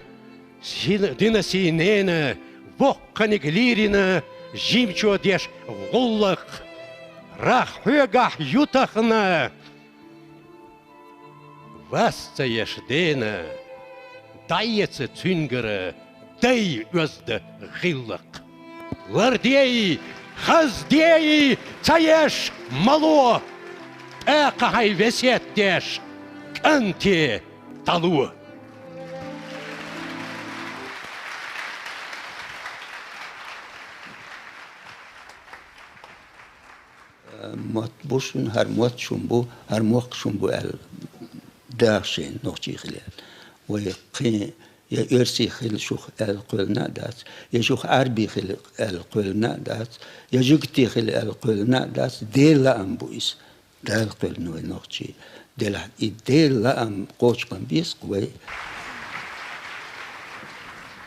син-, дина сий нена, воккханиг лийрина жимачо деш гӀуллакх. Рагӏ хьоьгахь ю тахана, вас ца еш дена, дӀаэца цуьнгара дай оьзда гӀиллакх. Лардей, хаздей, ца еш мало, тӀаккха хьайн весет деш, кӀанте дӀало. Мотт бу шуна, хӀара мотт шун бу, хӀара мохк шун бу аьлла, даха шайна нохчий хила аьлла. Вай кхин я оьрсий хила шух аьлла кхоьллина а дац, я шух Ӏарбий хила аьлла кхоьллина а дац, я жигитий хила аьлла кхоьллина а дац, Делан лаам бу иза. Дала кхоьллина вай нохчий. Делахь и Делан лаам кхочушбан беза-кх вай.